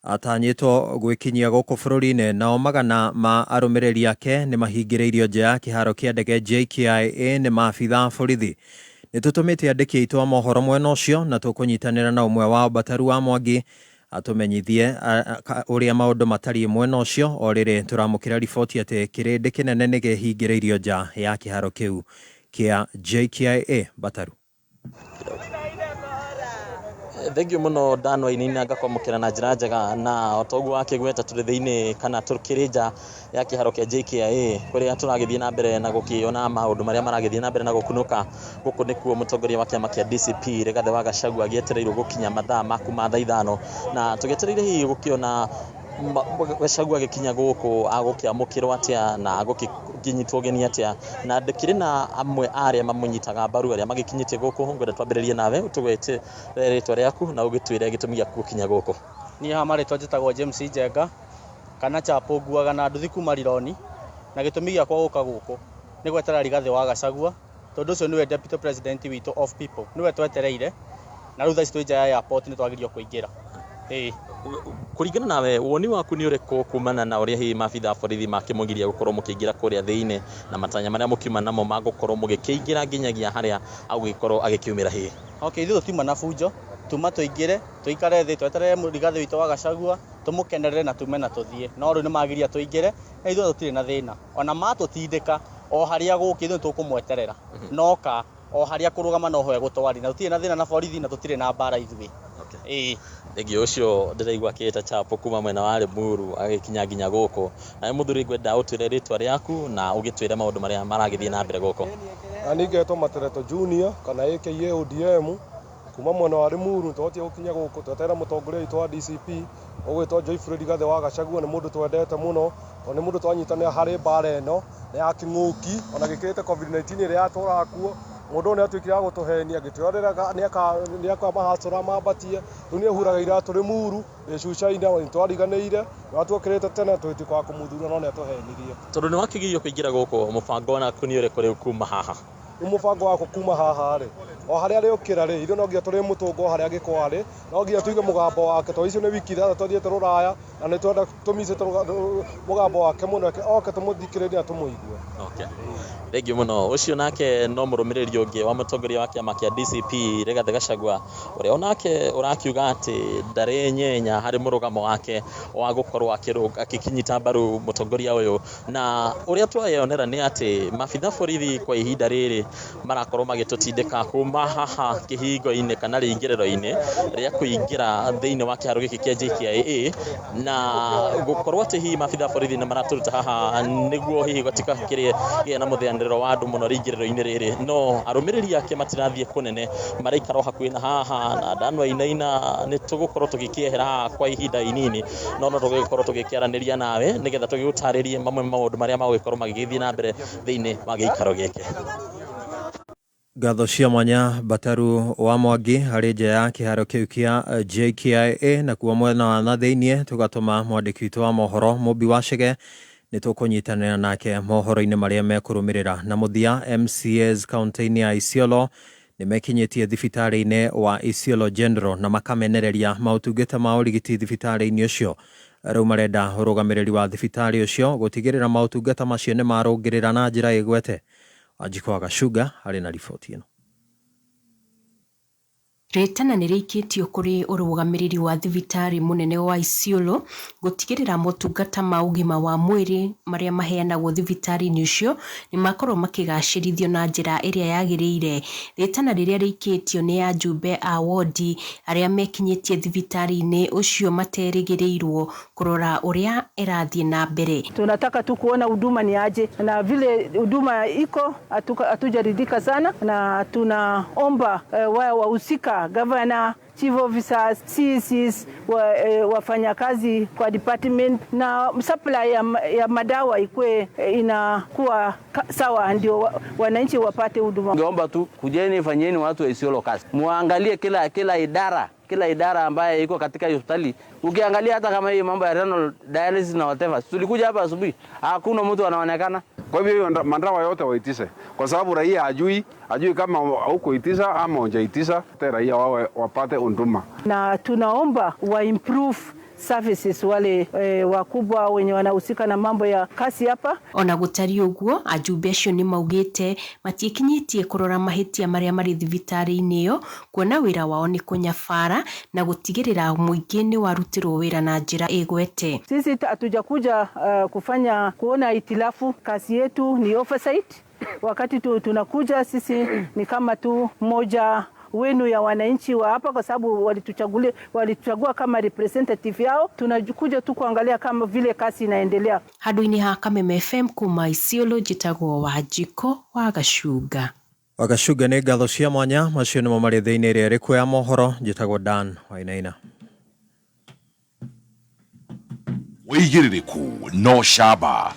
atanyĩtwo gwĩkinyia gũkũ bũrũri-inĩ, nao magana ma arũmĩrĩri ake nĩ mahingĩrĩirio nja ya kĩharo kĩa ndege JKIA nĩ maabitha a borithi. Nĩ tũtũmĩte andĩki aitũ a mohoro mwena ũcio na tũkũnyitanĩra na ũmwe wao Bataru wa Mwangi atũmenyithie ũrĩa maũndũ matariĩ mwena ũcio o rĩrĩ tũramũkĩra riboti atĩ kĩrĩndĩ kĩnene nĩ kĩhingĩrĩirio nja ya kĩharo kĩu kĩa JKIA. Bataru.
Thengiũ mũno Dan Wainaina, ngakwamũkĩra na njĩra njega na o toguo wakĩgweta tũrĩ thĩinĩ kana tũkĩrĩ nja ya kĩharo kĩa JKIA kũrĩa tũragĩthiĩ na mbere na gũkĩona maũndũ marĩa maragĩthiĩ na mbere na gũkunũka. Gũkũ nĩkuo mũtongoria wa kĩama kĩa DCP Rigathĩ wa Gachagua agĩetereirwo gũkinya mathaa ma kuma thaa 5 na tũgĩetereire hihi gũkĩona Gachagua agĩkinya gũkũ agũkĩamũkĩrwo atĩa na agũkĩnyitwo ũgeni atĩa, na ndĩkĩrĩ na amwe arĩa mamũnyitaga mbaru arĩa magĩkinyĩtie gũkũ. Ngwenda twambĩrĩrie nawe ũtũgwetĩre rĩtwa rĩaku na ũgĩtwĩre gĩtũmi gĩaku gũkinya gũkũ.
Niĩ haha marĩtwa njĩtagwo James Njenga kana Chapo, nguaga na nduthi kuma Rironi, na gĩtũmi gĩakwa gũka gũkũ nĩ gweterera Rigathĩ wa Gachagua tondũ ũcio nĩwe deputy president witũ of people, nĩwe twetereire, na rĩu thaa ici twĩ nja ya airport nĩ twagĩrĩirwo kũingĩra. Ĩĩ.
Kũringana nawe, woni waku nĩ ũrĩkũ kumana na ũrĩa hihi maabitha a borithi makĩmũgiria gũkorwo mũkĩingĩra kũrĩa thĩinĩ na matanya marĩa mũkiuma namo ma gũkorwo mũgĩkĩingĩra nginyagia harĩa agũgĩkorwo agĩkiumĩra hihi?
Okay, ithuĩ tũtiuma na bunjo, tuma tũingĩre tũikare thĩ tweterere Rigathĩ witũ wa Gachagua, tũmũkenerere na tume na tũthiĩ, no rĩu nĩ magiria tũingĩre na ithuĩ tũtirĩ na thĩna, ona matũtindĩka o harĩa gũkĩ ithuĩ tũkũmweterera noka o harĩa kũrũgama noho egũtwari, na tũtirĩ na thĩna na borithi na tũtirĩ na mbara ithuĩ. Ĩĩ.
Thengiũ ũcio ndĩraigua akĩĩta Chapo kuma mwena wa Limuru agĩkinya nginya gũkũ. Nawe mũthuri, ngwenda ũtwĩre rĩtwa rĩaku na ũgĩtwĩre maũndũ marĩa maragĩthiĩ na mbere gũkũ.
Na niĩ ngetwo Matereto Junior kana aka ODM kuma mwena wa Limuru. Twahotire gũkinya gũkũ tweterera mũtongoria witũ wa DCP ũgwĩtwo Joyfrey Rigathĩ wa Gachagua. Nĩ mũndũ twendete mũno tondũ nĩ mũndũ twanyitanĩra harĩ mbara ĩno nĩ ya kĩng'ũki, ona gĩkĩrĩte COVID-19 ĩrĩa yatũraga kuo. Mũndũ ũyũ nĩ atuĩkire wa gũtũhenia agĩtwĩrĩra nĩ akamahacũra mambatie. Rĩu nĩ ehuraga iratũ Limuru gĩcucainĩ, nĩ twariganĩire nĩ watuokĩrĩte tene tũgĩtuĩka wa kũmũthura, no nĩ atũhenirie.
Tondũ nĩ wakĩgirio kũingĩra gũkũ, mũbango waku nĩ ũrĩkũ rĩu kuma haha?
Rĩu mũbango wakwa kuma haha rĩ, o harĩa arĩũkĩra rĩ, ithuĩ no nginya tũrĩmũtũnga o harĩa angĩkorwo arĩ, no nginya tuige mũgambo wake tondũ icio nĩ wiki 6 twathiĩte rũraya na nĩ twenda tũmicĩte mũgambo wake mũno, oke tũmũthikĩrĩrie na tũmũigue.
Okay. Thengiũ mũno. Ũcio nake no mũrũmĩrĩri ũngĩ wa mũtongoria wa kĩama kĩa DCP Rigathĩ Gachagua ũrĩa onake ũrakiuga atĩ ndarĩ nyenya harĩ mũrũgamo wake wa gũkorwo akĩnyita mbaru mũtongoria ũyũ, na ũrĩa tweyonera nĩ atĩ maabitha borithi kwa ihinda rĩrĩ marakorwo magĩtũtindĩka kuma Tuma haha kĩhingo-inĩ kana rĩingĩrĩro-inĩ rĩa kũingĩra thĩinĩ wa kĩharo gĩkĩ kĩa JKIA, na gũkorwo atĩ hihi maabitha a borithi nĩ maratũruta haha nĩguo hihi gũtigakĩrĩe gĩe na mũthĩanĩrĩro wa andũ mũno rĩingĩrĩro-inĩ rĩrĩ. No arũmĩrĩri ake matirathiĩ kũnene, maraikara o hakuhĩ na haha, na ndanwainaina nĩ tũgũkorwo tũgĩkĩehera haha kwa ihinda inini, no no tũgĩkorwo tũgĩkĩaranĩria nawe nĩgetha tũgĩgũtarĩrie mamwe ma maũndũ marĩa magũgĩkorwo magĩgĩthiĩ na mbere thĩinĩ wa gĩikaro gĩkĩ.
Ngatho cia mwanya Bataru wa Mwangi harĩ nja ya kĩharo kĩu kĩa JKIA. Nakuo mwena wa na thĩiniĩ tũgatũma mwandĩki witũ wa mohoro Mũmbi wa Chege, nĩ tũkũnyitanĩra nake mohoro-inĩ marĩa mekũrũmĩrĩra. Na mũthia, MCAs kaunti-inĩ ya Isiolo nĩ mekinyĩtie thibitarĩ-inĩ wa Isiolo General na makamenereria maũtungata ma ũrigiti thibitarĩ-inĩ ũcio. Rĩu marenda ũrũgamĩrĩri wa thibitarĩ ũcio gũtigĩrĩra maũtungata macio nĩ marũngĩrĩra na njĩra ĩgwete. Wanjikũ wa Gacunga arĩ na riboti ĩno.
Rĩtana nĩ rĩikĩtio kũrĩ ũrũgamĩrĩri wa thibitarĩ mũnene wa Isiolo gũtigĩrĩra motungata ma ũgima wa mwĩrĩ marĩa maheanagwo thibitarĩ-inĩ ũcio nĩ makorwo makĩgacĩrithio na njĩra ĩrĩa yagĩrĩire. Rĩtana rĩrĩa rĩikĩtio nĩ ajumbe a wondi arĩa mekinyĩtie thibitarĩ-inĩ ũcio materĩgĩrĩirwo kũrora ũrĩa ĩrathiĩ na mbere.
Tunataka tu kuona huduma ni aje, na vile huduma iko hatujaridhika sana, na tunaomba wao wahusika, governor, chief officers, CECs, wafanyakazi kwa department na supply ya madawa ikue inakuwa sawa, ndio wananchi wapate huduma.
Ningeomba tu kujeni, fanyeni watu wa Isiolo kazi, muangalie kila idara ambaye iko katika hospitali. Ukiangalia hata kama hii mambo ya renal dialysis na whatever, tulikuja hapa asubuhi hakuna mtu anaonekana.
Kwa hivyo hiyo mandawa yote waitishe, kwa sababu raia hajui kama hukuitisha ama hujaitisha, raia wawe wapate huduma.
Na tunaomba wa improve services wale wakubwa wenye wanahusika na mambo ya kasi hapa.
Ona gutari uguo, ajumbe acio ni maugite matiĩkinyĩtie kũrora mahĩtia marĩa marĩ thibitarĩ-inĩ ĩyo, kuona wĩra wao nĩ kũnyabara na gũtigĩrĩra mũingĩ nĩ warutĩrwo wĩra na njĩra ĩgwete.
Sisi hatujakuja kufanya kuona itilafu, kazi yetu ni oversight. Wakati tunakuja sisi ni kama tu moja wenu ya wananchi wa hapa, kwa sababu walituchagua kama representative yao. Tunakuja tu kuangalia kama vile kazi inaendelea.
Handũ-inĩ ha Kameme FM kuma Isiolo, njĩtagwo Wanjikũ wa Gacunga.
Wagacunga nĩ ngatho cia mwanya, macio nĩmo marĩ thĩinĩ ĩrĩa ĩrĩ ya mohoro. Njĩtagwo Dan Wainaina.
Wĩigĩrĩrĩku no camba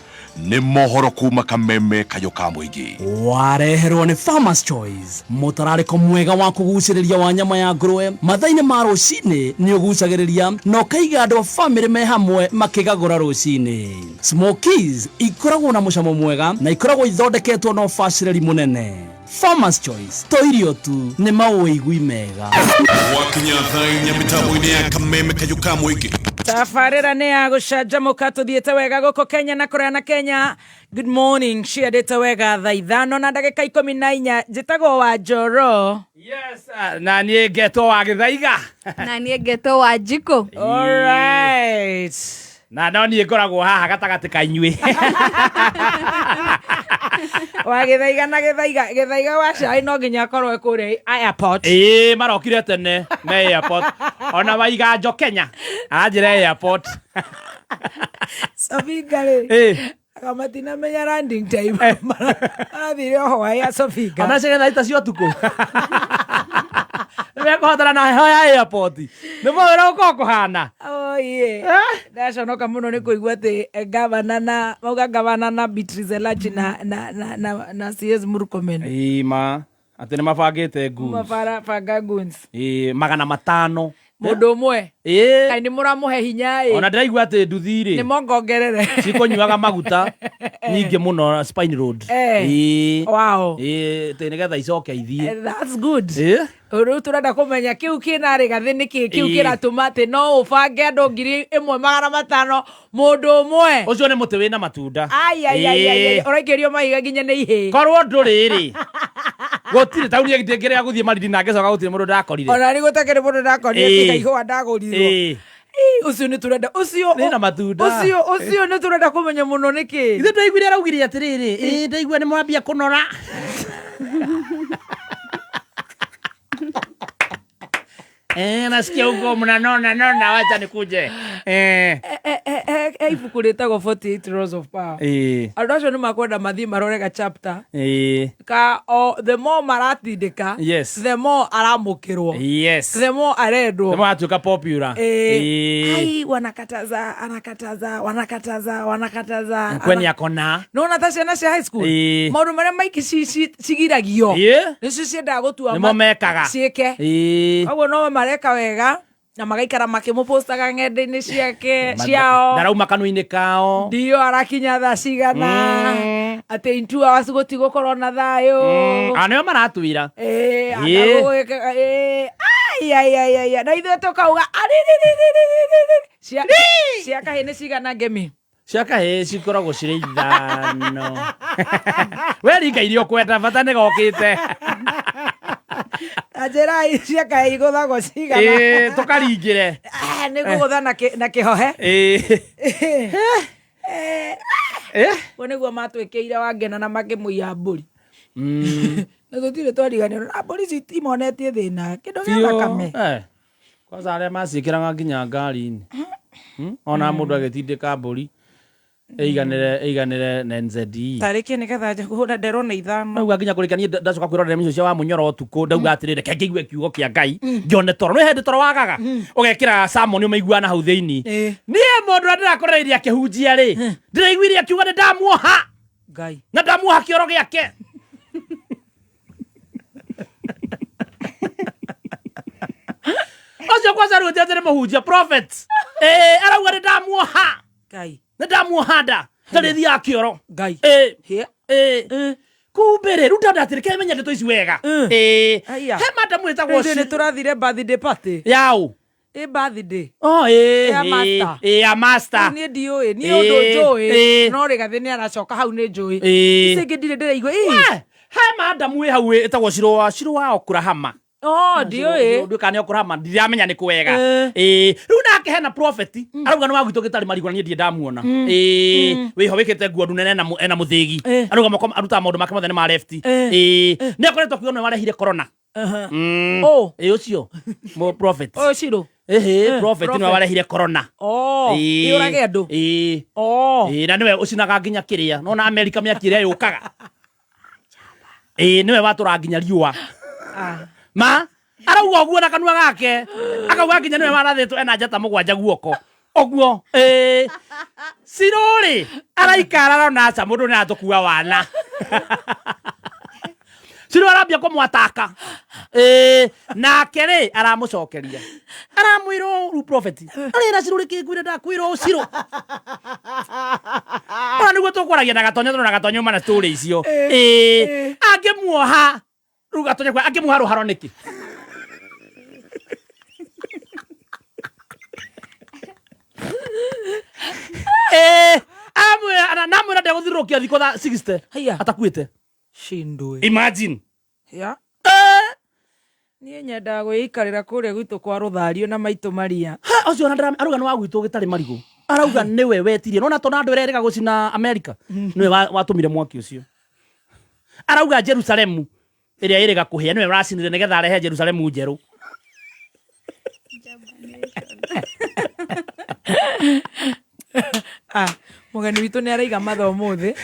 nĩ mohoro kuma Kameme kayũ ka mũingĩ.
Wareherwo nĩ Farmers Choice, mũtararĩko mwega wa kũgucĩrĩria wa nyama ya ngũrwe mathaa-inĩ ma rũcinĩ nĩ ũgucagĩrĩria na ũkaiga andũ a bamĩrĩ me hamwe makĩgagũra rũcinĩ. Smokies ikoragwo na mũcamo mwega na ikoragwo ithondeketwo na ũbacĩrĩri mũnene. Farmers Choice to irio tu, nĩ maũigui mega.
Wakinya thaa inya mĩtambo-inĩ ya Kameme kayũ ka mũingĩ.
Tabarĩra nĩ ya gũcanjamũka, tũthiĩte wega gũkũ Kenya na kũraya na Kenya. Good morning, ciendete wega thaa ithano na ndagĩka ikũmi na inya. Njĩtagwo wa Njoro.
Yes, na niĩ ngetwo wa Gĩthaiga.
Na niĩ ngetwo wa Njikũ.
All right.
Na no niĩ ngoragwo haha gatagatĩ ka inyuĩ.
Wa Gĩthaiga na Gĩthaiga, Gĩthaiga wa cai no nginya akorwo e kũrĩa airport.
Ĩĩ, marokire tene me airport. Ona Waiganjo Kenya anjĩra airport.
Sofinga rĩ.
Ĩĩ.
Akamatinamenya landing time. Marathire o hwaĩ ya Sofinga.
Ona cigetha ita cia ũtukũ. Nĩmekũhotana na heho ya airport. Nĩ mawĩra ũkorwo kũhana.
Oye. Ndaconoka mũno nĩ kũigua atĩ gavana na mauga gavana na Beatrice Elachi na CS Murkomen.
Ĩĩ ma atĩ nĩ mabangĩte goons.
Mabarabanga goons.
Ĩĩ, 500.
Mũndũ ũmwe.
Ĩĩ.
Kaĩ nĩ mũramũhe hinya ĩ.
Ona ndĩraigua atĩ nduthi rĩ.
Nĩ mongongerere.
Cikũnyuaga maguta nyingĩ mũno Spine Road. Ĩĩ.
Wow.
Ĩĩ, atĩ nĩgetha icoke ithiĩ.
That's good.
Ĩĩ.
Rĩu tũrenda kũmenya kĩu kĩna rĩgathĩ nĩkĩ kĩu
Ĩĩ.
kĩratũma atĩ no ũbange andũ 1500 mũndũ ũmwe.
Ũcio nĩ mũtĩ wĩna matunda.
Ai, ai, ai, ai, ai.
Ĩĩ.
Ũraikĩrio mahiga nginya nĩ ihĩĩ.
Korwo ndũrĩ rĩ. Gũtirĩ taũni ĩngĩ ndĩngĩrega gũthiĩ Malindi na ngĩcoka gũtirĩ mũndũ ndakorire.
Ona nĩ gũtakĩrĩ mũndũ ndakorire,
Ĩĩ.
tiga ihũa ndagũrirwo.
Ĩĩ.
Ĩĩ, ũcio nĩ tũrenda, ũcio
Nĩ na matunda.
Ũcio nĩ tũrenda kũmenya mũno nĩkĩ.
Ithuĩ twaiguire araugire atĩrĩrĩ, ĩĩ ndaigua nĩ mwambia kũnora. Nasikia huko mnanona nona, wacha nikuje.
He ibuku rĩtagwo 48 Laws of Power. Andũ acio nĩ makwenda mathiĩ marore ga chapter ka o the more maratindĩka, the more aramũkĩrwo, the more arendwo.
Nĩ watuĩka popular.
Ai, wanakataza, anakataza, wanakataza, wanakataza.
Kweni akona.
Nona ta ciana cia high school, maũndũ marĩa maingĩ cigiragio nĩcio ciendaga gũtua
Nĩmo mekaga.
Ciĩke. Koguo no mareka wega na magaikara makĩmũpostaga ng'enda-inĩ ciake ciao.
Ndarauma kanua-inĩ kao.
Ndio arakinya thaa cigana, atĩ in 2 hours gũtigũkorwo na thayũ.
Ah, nĩo maratwĩra.
Anga ai, ai, ai, ai, ai. Na ithuĩ tũkauga arĩrĩrĩrĩrĩrĩ. Cia kahĩĩ nĩ cigana, ngemi?
Cia kahĩĩ cikoragwo cirĩ 5. We ringa iria ũkwenda, bata nĩ gokĩte.
Ta njĩrai, cia kahĩĩ igũthagwo cigana?
Tũkaringĩre.
Ah, nĩ gũgũtha na kĩhohe. Ũguo nĩguo matwĩkĩire Wangena na makĩmũiya mbũri, na tũtirĩ twariganĩrwo na mbũri ici imonetie thĩna kĩndũ gĩa thakame.
Kwanza arĩa maciĩkĩraga nginya ngari-inĩ. Ona mũndũ agĩtindĩka mbũri ĩiganĩre ĩiganĩre na NZE.
Tarĩki nĩgetha nje kũhũra nderwo nĩ 5.
Ndauga nginya kũrĩka niĩ ndacoka kwĩrorera mĩcio cia wa mũnyoro ũtukũ, ndauga atĩrĩrĩ, reke ngĩigue kiugo kĩa Ngai ngĩone toro. Nĩ hĩndĩ toro wagaga ũgekĩra sermon ũmĩiguaga na hau thĩinĩ. Niĩ mũndũ ũrĩa ndĩrakorereirie akĩhunjia rĩ, ndĩraiguire akiuga nĩ ndamuoha.
Ngai.
Na ndamuoha kĩoro gĩake. Ũcio kwanza rĩu atĩ nĩ mũhunjia prophet. Arauga nĩ ndamuoha.
Ngai.
Nĩ ndamuoha nda. Ndarĩ thiaga kĩoro.
Ngai.
Kumbe rĩ, rĩu ndona atĩrĩ, kemenya ndeto ici wega.
Aya.
He madamu ĩtagwo
Rĩu nĩ tũrathire birthday party.
Yaũ?
Ĩ birthday.
Oh, ĩ,
Ya master.
Ĩ, ya master.
Rĩu niĩ ndiũĩ, niĩ ũndũ njũĩ no Rĩgathĩ nĩ aracoka hau nĩ njũĩ. Ici ingĩ ndirĩ ndĩraigua. Ĩ.
We, he madamu ĩ hau ĩtagwo Ciro wa Okurahama.
Oh, ndiũĩ.
Ndiũĩ kana nĩ Okurahama, ndiramenya nĩ kwega. Rĩu nake hena prophet arauga nĩ wa gwitũ gĩtarĩ marigũ, na niĩ ndirĩ ndamuona. Wĩho wĩkĩte nguo ndune na ena mũthĩgi. Arauga moko arutaga maũndũ make mothe nĩ ma left. Nĩ akoretwo akiuga nĩwe warehire corona.
Oh.
Ĩ, ũcio mo prophet.
Ũyũ Ciro.
Ĩhĩ, prophet nĩwe
prophet.
warehire corona.
Oh, ĩũrage andũ. Oh.
Ĩ, na nĩwe ũcinaga nginya kĩrĩa nona Amerika mĩaki ĩrĩa yũkaga. Ĩ, nĩwe watũraga nginya riũa. Ma arauga ũguo na kanua gake, akauga nginya nĩwe warathĩtwo ena njata 7 guoko ũguo. Ciro rĩ araikara arona aca mũndũ nĩ aratũkua wana. Ciro arambia kũmwataka. Nake rĩ aramũcokeria, aramwĩra ũũ rĩu prophet arĩra Ciro rĩkĩ ngwĩre ndakwĩra ũũ Ciro ona nĩguo tũkwaragia na Gatonya tondũ na Gatonya uma na story icio. Angĩmuoha rĩu Gatonya kwa angĩmuoha rũharo nĩkĩ? Amwĩra namwĩra ndegũthirũrũkia thikũ tha 60 atakuĩte.
Shindwe.
Imagine.
Ya. Niĩ nyendaga gwĩikarĩra kũrĩa gwitũ kwa rũthario na maitũ Maria.
Ha, ũcio ona arauga nĩ wa gwitũ gĩtarĩ marigũ. Arauga nĩwe wetirie. Nona tondũ andũ erĩga gũcina America. Nĩwe watũmire mwaki ũcio. Arauga Jerusalemu ĩrĩa ĩrĩga kũhĩa nĩwe ũracinire nĩgetha arehe Jerusalemu njerũ.
Ah, mũgeni witũ nĩ araiga matha ũmũthĩ.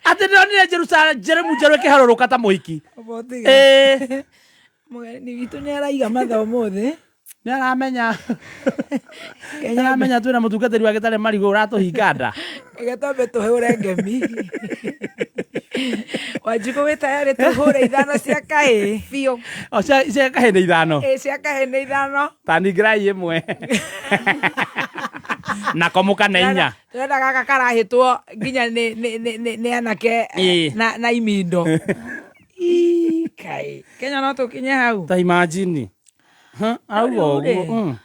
Atĩ ndĩronire Jerusalemu njerũ ĩkĩharũrũka ta mũhiki.
Ũmũthĩ. Mũgeni witũ nĩ araiga matha ũmũthĩ.
Nĩ aramenya. Nĩ aramenya twĩna mũtungatĩri wa gĩtarĩ marigũ ũratũhinga nda.
Reke twambe tũhũre ngemi. Wanjikũ wĩ tayarĩ tũhũre 5 cia kahĩĩ biũ?
O, cia kahĩĩ nĩ 5?
Ĩ, cia kahĩĩ nĩ 5.
Ta ningĩrai 1. Nako mũkane 4.
Tũrenda gaka karahĩtwo nginya nĩ anake na imindo. Ii, kai. Kenya no tũkinye hau.
Ta imagine. Ha, arauga
Rĩu rĩ,
ũguo.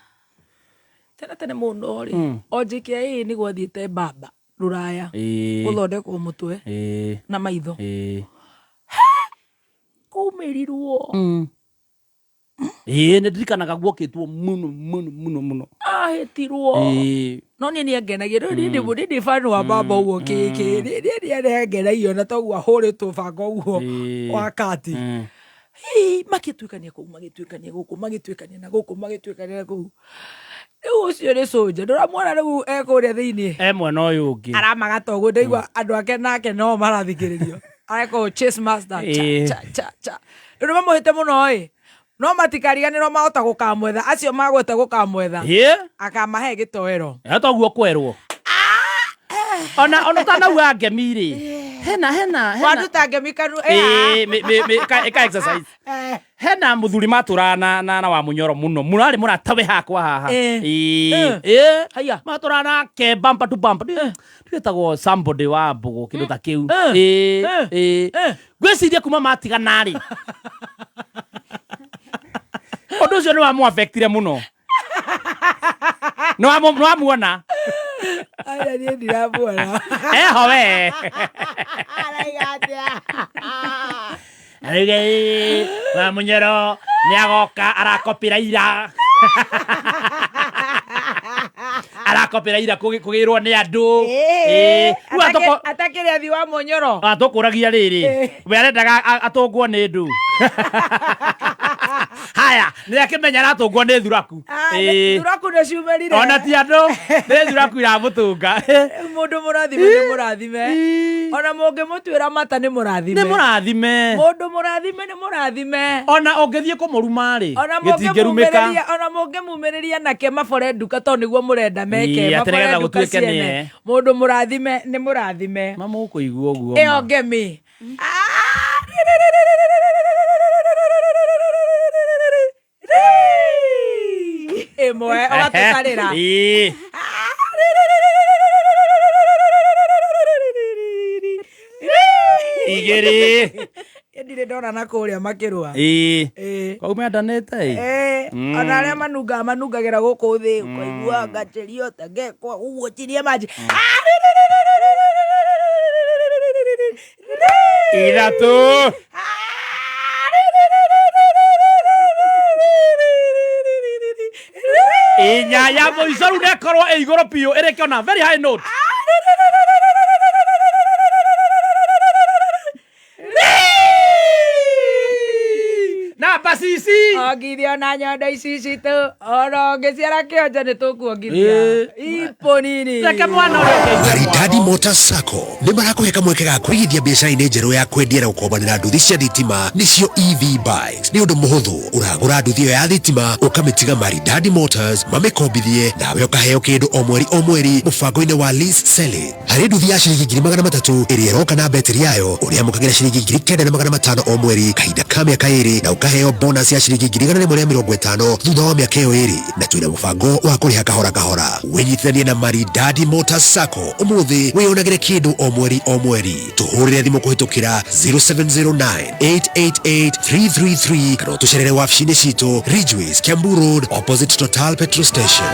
Tene tene mũno rĩ, o JKIA nĩ gwathiĩte mbamba rũraya gũthondekwo mũtwe na maitho. Kũmĩrirwo.
Ĩ, nĩ ndirikanaga guokĩtwo mũno mũno mũno mũno.
Ahĩtirwo. No niĩ nĩ angenagia. Rĩu niĩ ndĩ fan wa baba ũguo kĩ. Niĩ nĩ angenagia na toguo ahũrĩtwo banga ũguo wa kati. Hii, magĩtuĩkania kũu magĩtuĩkania gũkũ magĩtuĩkania na gũkũ magĩtuĩkania na kũu. Rĩu ũcio nĩ cũnja, ndũramuona rĩu e kũrĩa thĩinĩ
E mwena ũyũ ũngĩ.
Aramaga ta ũguo, ndaigua andũ ake nake no marathikĩrĩrio arekwo chase master cha, cha cha cha. Rĩu nĩ mamũhĩte mũno ĩ, no matikariganĩrwo mahota gũkamwetha, acio magwete gũkamwetha akamahe gĩtoero.
Toguo kwerwo ona ũtanauga ngemi rĩ, hena hena hena
Wanduta ngemi kanu.
Ĩĩ, ĩka exercise. Hena muthuri matũraga na wa munyoro muno mũno, arĩ mũrata we hakwa haha. Ĩĩ. Ĩĩ.
Haya.
Matũraga nake bumper to bumper. Twĩtagwo somebody wa mbũgũ, kĩndũ ta kĩu. Ĩĩ ĩĩ, ngwĩciria kuma matigana rĩ, ũndũ ũcio nĩ wamũ-affectire mũno. Nĩ wamuona?
Aya, niĩ ndiramuona.
Eho we.
Araiga atĩa?
Arauga, "Ĩĩ, wa munyoro nĩ agoka arakopĩra ira, arakopĩra ira kũgĩrwo nĩ andũ." Ĩĩ. Rĩu
Atakĩrĩ athi wa mũnyoro.
Atũkũragia rĩrĩ, we arendaga atũngwo nĩ ndu. Haya, nĩ akĩmenya aratũngwo nĩ thuraku. Ĩĩ.
Thuraku nĩ ciumĩrire.
Ona ti andũ, nĩ thuraku iramũtũnga.
Rĩu mũndũ mũrathime nĩ mũrathime, ona mũngĩmũtuĩra mata nĩ mũrathime.
Nĩ mũrathime.
Mũndũ mũrathime nĩ mũrathime.
Ona ũngĩthiĩ kũmũruma rĩ,
ona
gĩtingĩrumĩka.
Mũngĩmumĩrĩria, ona mũngĩmumĩrĩria nake mabore nduka, tondũ nĩguo mũrenda meke.
Ĩĩ, atĩ
mabore
nĩgetha
nduka
gũtuĩke
ciene.
nĩe.
Mũndũ mũrathime nĩ mũrathime.
Mamũkũigua ũguo.
Ĩyo ngemi. Ĩmwe ũgatũtarĩra.
Ĩĩ. Igĩrĩ.
Ndirĩ ndona na kũrĩa makĩrũa.
Ĩĩ.
Ĩĩ.
Kau mendanĩte ĩ.
Ĩĩ, ona arĩa manungaga manungagĩra gũkũ thĩ, ũkaigua ngachĩrio tangekwa ũguo chirie maji.
Ithatũ. Inya ya mũico rĩu nekorwo ĩ igũrũ biũ, ĩrĩke ona very high note. Namba cici.
Ongithia ona nyondo ici citũ, ona ũngĩciara kĩonje nĩ tũkuongithia ipo nini.
Reke mwana ũrĩa.
Maridadi Motors Sacco nĩ marakũhe kamweke ga kũigithia biacara-inĩ njerũ ya kwendia na gũkombanĩra nduthi cia thitima, nĩcio EV bikes. Nĩ ũndũ mũhũthũ, ũragũra nduthi ĩyo ya thitima ũkamĩtiga Maridadi Motors mamĩkombithie, nawe ũkaheo kĩndũ o mweri o mweri mũbango-inĩ wa lease selling. Harĩ nduthi ya ciringi 300,000 ĩrĩa ĩroka na betiri yayo, ũrĩamũkagĩra ciringi 9,500 o mweri kahinda ka mĩaka 2, na ũkaheo bonus ya ciringi 150,000 thutha wa mĩaka ĩyo 2. Na twĩna mũbango wa kũrĩha kahora kahora. Wĩnyitithanie na Maridadi Motors Sacco ũmũthĩ, wĩyonagĩre kĩndũ o mweri o mweri. Tũhũrĩre thimũ kũhĩtũkĩra 0709 888 333 kana ũtũcerere wabici-inĩ citũ Ridgeways, Kiambu Road, opposite Total petrol station.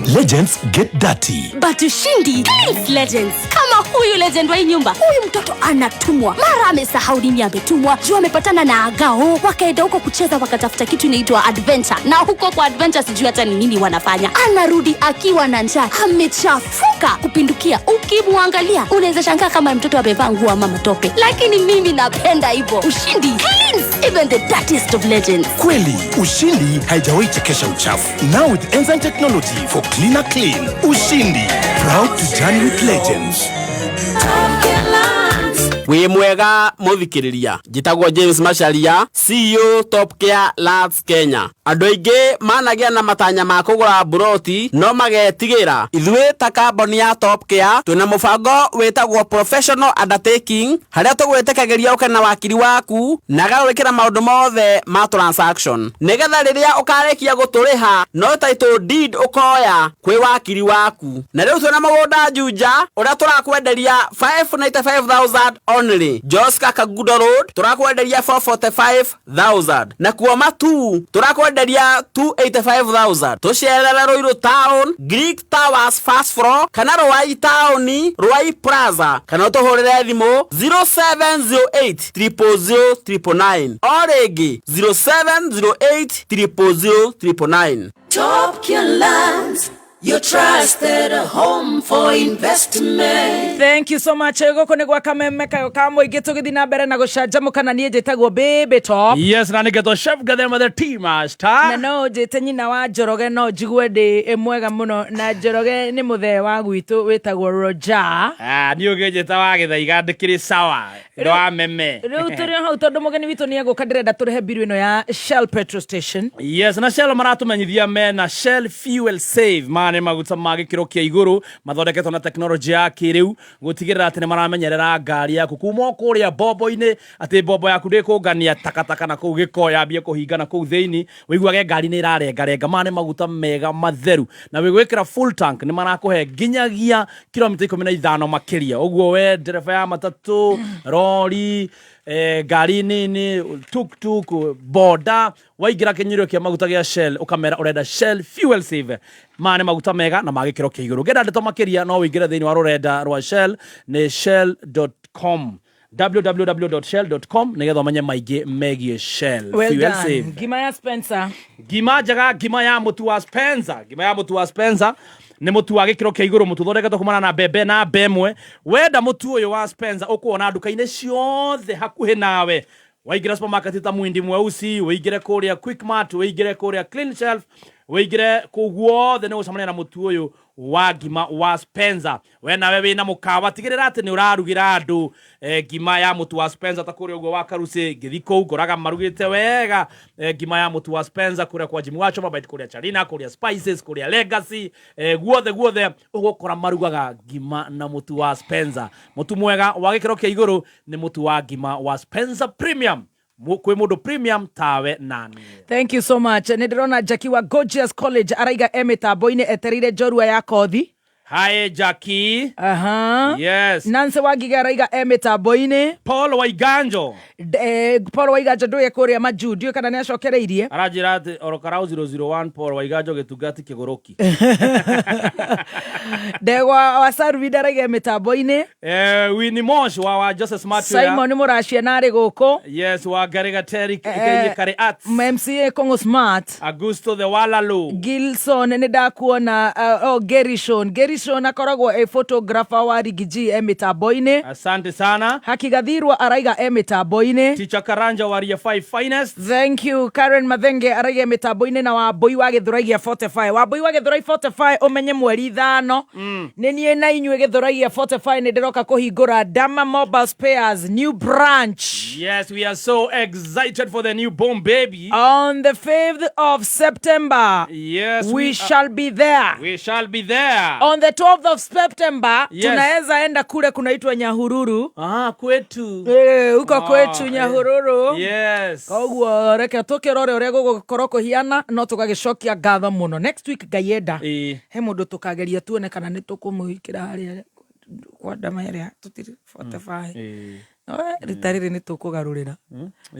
Legends get dirty.
But Ushindi cleans legends. Kama huyu legend wa hii nyumba, huyu mtoto anatumwa mara amesahau nini ametumwa, juu amepatana na agao, wakaenda huko kucheza, wakatafuta kitu inaitwa adventure, na huko kwa adventure sijui hata ni nini wanafanya. Anarudi akiwa na njaa, amechafuka kupindukia. Ukimwangalia unaweza shangaa kama mtoto amevaa nguo ama matope, lakini mimi napenda hivyo. Ushindi cleans even the dirtiest of legends.
Kweli, Ushindi haijawahi chekesha uchafu. Now with enzyme technology for cleaner clean. Ushindi, proud to journey with legends.
Wĩ mwega mũthikĩrĩria, njĩtagwo James Macharia, CEO Top Care Lands Kenya. Andũ aingĩ managĩa na matanya ma kũgũra mburoti no magetigĩra. Ithuĩ ta kambuni ya Top Care twĩna mũbango wĩtagwo professional undertaking, harĩa tũgwĩtĩkagĩria ũke na wakiri waku na agagwĩkĩra maũndũ mothe ma transaction, nĩgetha rĩrĩa ũkarĩkia gũtũrĩha no title deed ũkoya kwĩ wakiri waku. Na rĩu twĩna mũgũnda Juja ũrĩa tũrakwenderia 595,000 only. Joska Kagudo Road tũrakwenderia 445,000, na kuo Matu tũrakwenderia 285,000. Tũcerere Ruiru Town, Greek Towers first floor, kana Ruai Town, Ruai Plaza, kana ũtũhũrĩre thimũ 0708 000 999, o rĩngĩ 0708 000 999.
Top Care Lands, Your trusted home for investment.
Thank you so much. Gũkũ nĩ gwa Kameme Kayũ ka Mũingĩ, tũgĩthiĩ na mbere na gũcanjamũka, na niĩ njĩtagwo Baby Top.
Yes, na nĩgetwo Chef Gathema the Tea Master.
Na no njĩte nyina wa Njoroge, no njigue ndĩ mwega mũno, na Njoroge nĩ mũthee wa gwitũ wĩtagwo Roger.
Ah, niĩ ũngĩnjĩta wa Gĩthaiga ndĩkĩrĩ sawa ndo wa meme.
Rĩu tũrĩ o hau, tondũ mũgeni witũ nĩ egũka, ndĩrenda tũrĩhe mbiru ĩno ya Shell petrol station.
Yes, na Shell maratumenyithia mena Shell Fuel Save. Maya nĩ maguta ma gĩkĩro kĩa igũrũ mathondeketwo na tekinoronjĩ ya kĩrĩu gũtigĩrĩra atĩ nĩ maramenyerera ngari yaku kuma o kũrĩa mbombo-inĩ, atĩ mbombo yaku ndĩkũngania takataka na kũu gĩko yambie kũhingana kũu thĩinĩ, wĩiguage ngari nĩ ĩrarengarenga. Maya nĩ maguta mega matheru, na wĩgwĩkĩra full tank nĩ marakũhe nginyagia kilomita 15 makĩria. Ũguo we ndereba ya matatũ, rori, ngari nini, tuktuk, boda, waingĩra kĩnyuĩro kĩa maguta gĩa Shell ũkamera ũrenda Shell Fuel Save. Maya nĩ maguta mega na ma gĩkĩro kĩa igũrũ. Ũngĩenda ndeto makĩria no ũingĩre thĩinĩ wa rũrenda rwa Shell, nĩ shell.com, www.shell.com, nĩgetha ũmenye maingĩ megiĩ Shell
Well
Fuel
done.
Save.
Ngima ya Spencer.
Ngima njega, ngima ya mũtu wa Spencer. Ngima ya mũtu wa Spencer nĩ mũtu wa gĩkĩro kĩa igũrũ, mũtu ũthondeketwo kumana na mbembe na mbemwe. Wenda mũtu ũyũ wa Spencer ũkuona nduka-inĩ ciothe hakuhĩ nawe. Waingĩra supermarket ta Mwindi Mweusi, ũingĩre kũrĩa Quickmart, ũingĩre kũrĩa Clean Shelf, ũingĩre kũu guothe nĩ ũgũcemania na mũtu ũyũ wa ngima wa Spencer. We nawe wĩna mũkawa, tigĩrĩra atĩ nĩ ũrarugĩra andũ ngima ya mũtu wa Spencer, ta kũrĩa ũguo wa Karucĩ. Ngĩthi kũu ngoraga marugĩte wega ngima ya mũtu wa Spencer, kũrĩa kwa Jimmy wa Choma Bite, kũrĩa Charina, kũrĩa Spices, kũrĩa Legacy, guothe guothe ũgũkora marugaga ngima na mũtu wa Spencer. Mũtu mwega wa gĩkĩro kĩa igũrũ nĩ mũtu wa ngima wa Spencer Premium. Kwĩ mũndũ premium tawe nani.
Thank you so much. Nĩ ndĩrona Jackie wa Gorgeous College araiga e mĩtambo-inĩ etereire njorua ya kothi.
Hi Jackie.
Aha.
Yes.
Nancy Wangige araiga e mĩtambo-inĩ.
Paul Waiganjo.
Paul Waiganjo ndũye kũrĩa majuu, ndiũĩ kana nĩ acokereirie.
Aranjĩra atĩ orokarau 001 Paul Waiganjo gĩtungati kĩgũrũki.
Ndegwa wa Sarwinda araiga e mĩtambo-inĩ.
Winnie Mosh wa Joseph Smart wea.
Simon Mũracia narĩ gũkũ.
Yes, wa Gariga Terry Kare Arts.
MCA Kongo Smart.
Augusto the Walalo.
Gilson nĩ ndakuona, oh, Gerishon. Gerishon akoragwo e photographer wa Rigiji e mĩtambo-inĩ.
Asante sana.
Hakigathirwa araiga e mĩtambo-inĩ.
Teacher Karanja wa Ria 5 Finest.
Thank you. Karen Mathenge araiga e mĩtambo-inĩ, na Wambui wa Gĩthũrai gĩa 45. Wambui wa Gĩthũrai 45, ũmenye mweri 5 nĩ niĩ na inyuĩ Gĩthũrai gĩa 45 nĩ ndĩroka kũhingũra Dama Mobile Spares new branch.
Yes, we are so excited for the new born baby.
On the 5th of September.
Yes,
we shall be there.
We shall be there.
On the 12th of September.
Yes.
Tunaweza enda kule kunaitwa Nyahururu.
Ah, kwetu.
Huko kwetu Nyahururu.
Yes.
Koguo reke tukirore uria gugukorwo kuhiana, no tugagicokia ngatho muno next week Ngai enda. He mundu tukageria tuone kana ni tukumuikira haria kwa ndama ĩrĩa tutiri 45. No, rita rĩrĩ nĩ tũkũgarũrĩra.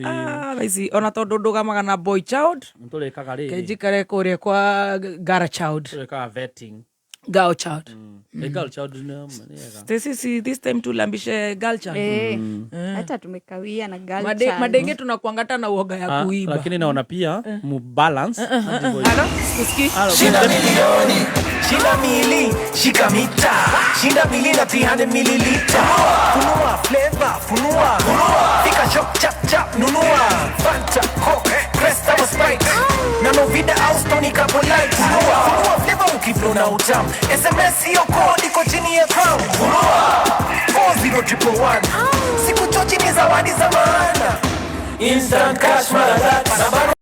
Ah, thaa ici ona tondũ ndũgamaga na boy child,
Tũrĩkaga rĩrĩ.
kenjikare kũrĩa kwa girl child.
Tũrĩkaga vetting.
Girl child.
Girl child nĩ ega.
Stacy, si this time tulambishe girl child.
Hata tumekawia na girl child.
Madenge tunakuangata na uoga ya
Ah,
kuiba.
Lakini naona pia mu balance.
Halo, sikusikii.
Shinda milioni, shinda mili, shika mita. Shinda mili na 300 mililita. Funua flavor, funua. Fika shop chap chap nunua. Fanta, Coke, Crest ama Sprite. Na Novida au Stony Couple Light. Funua flavor ukiflow na utamu. SMS hiyo code iko chini ya crown. Funua 40111. Siku chochi ni zawadi za maana. Instant cash mara tatu. Na bado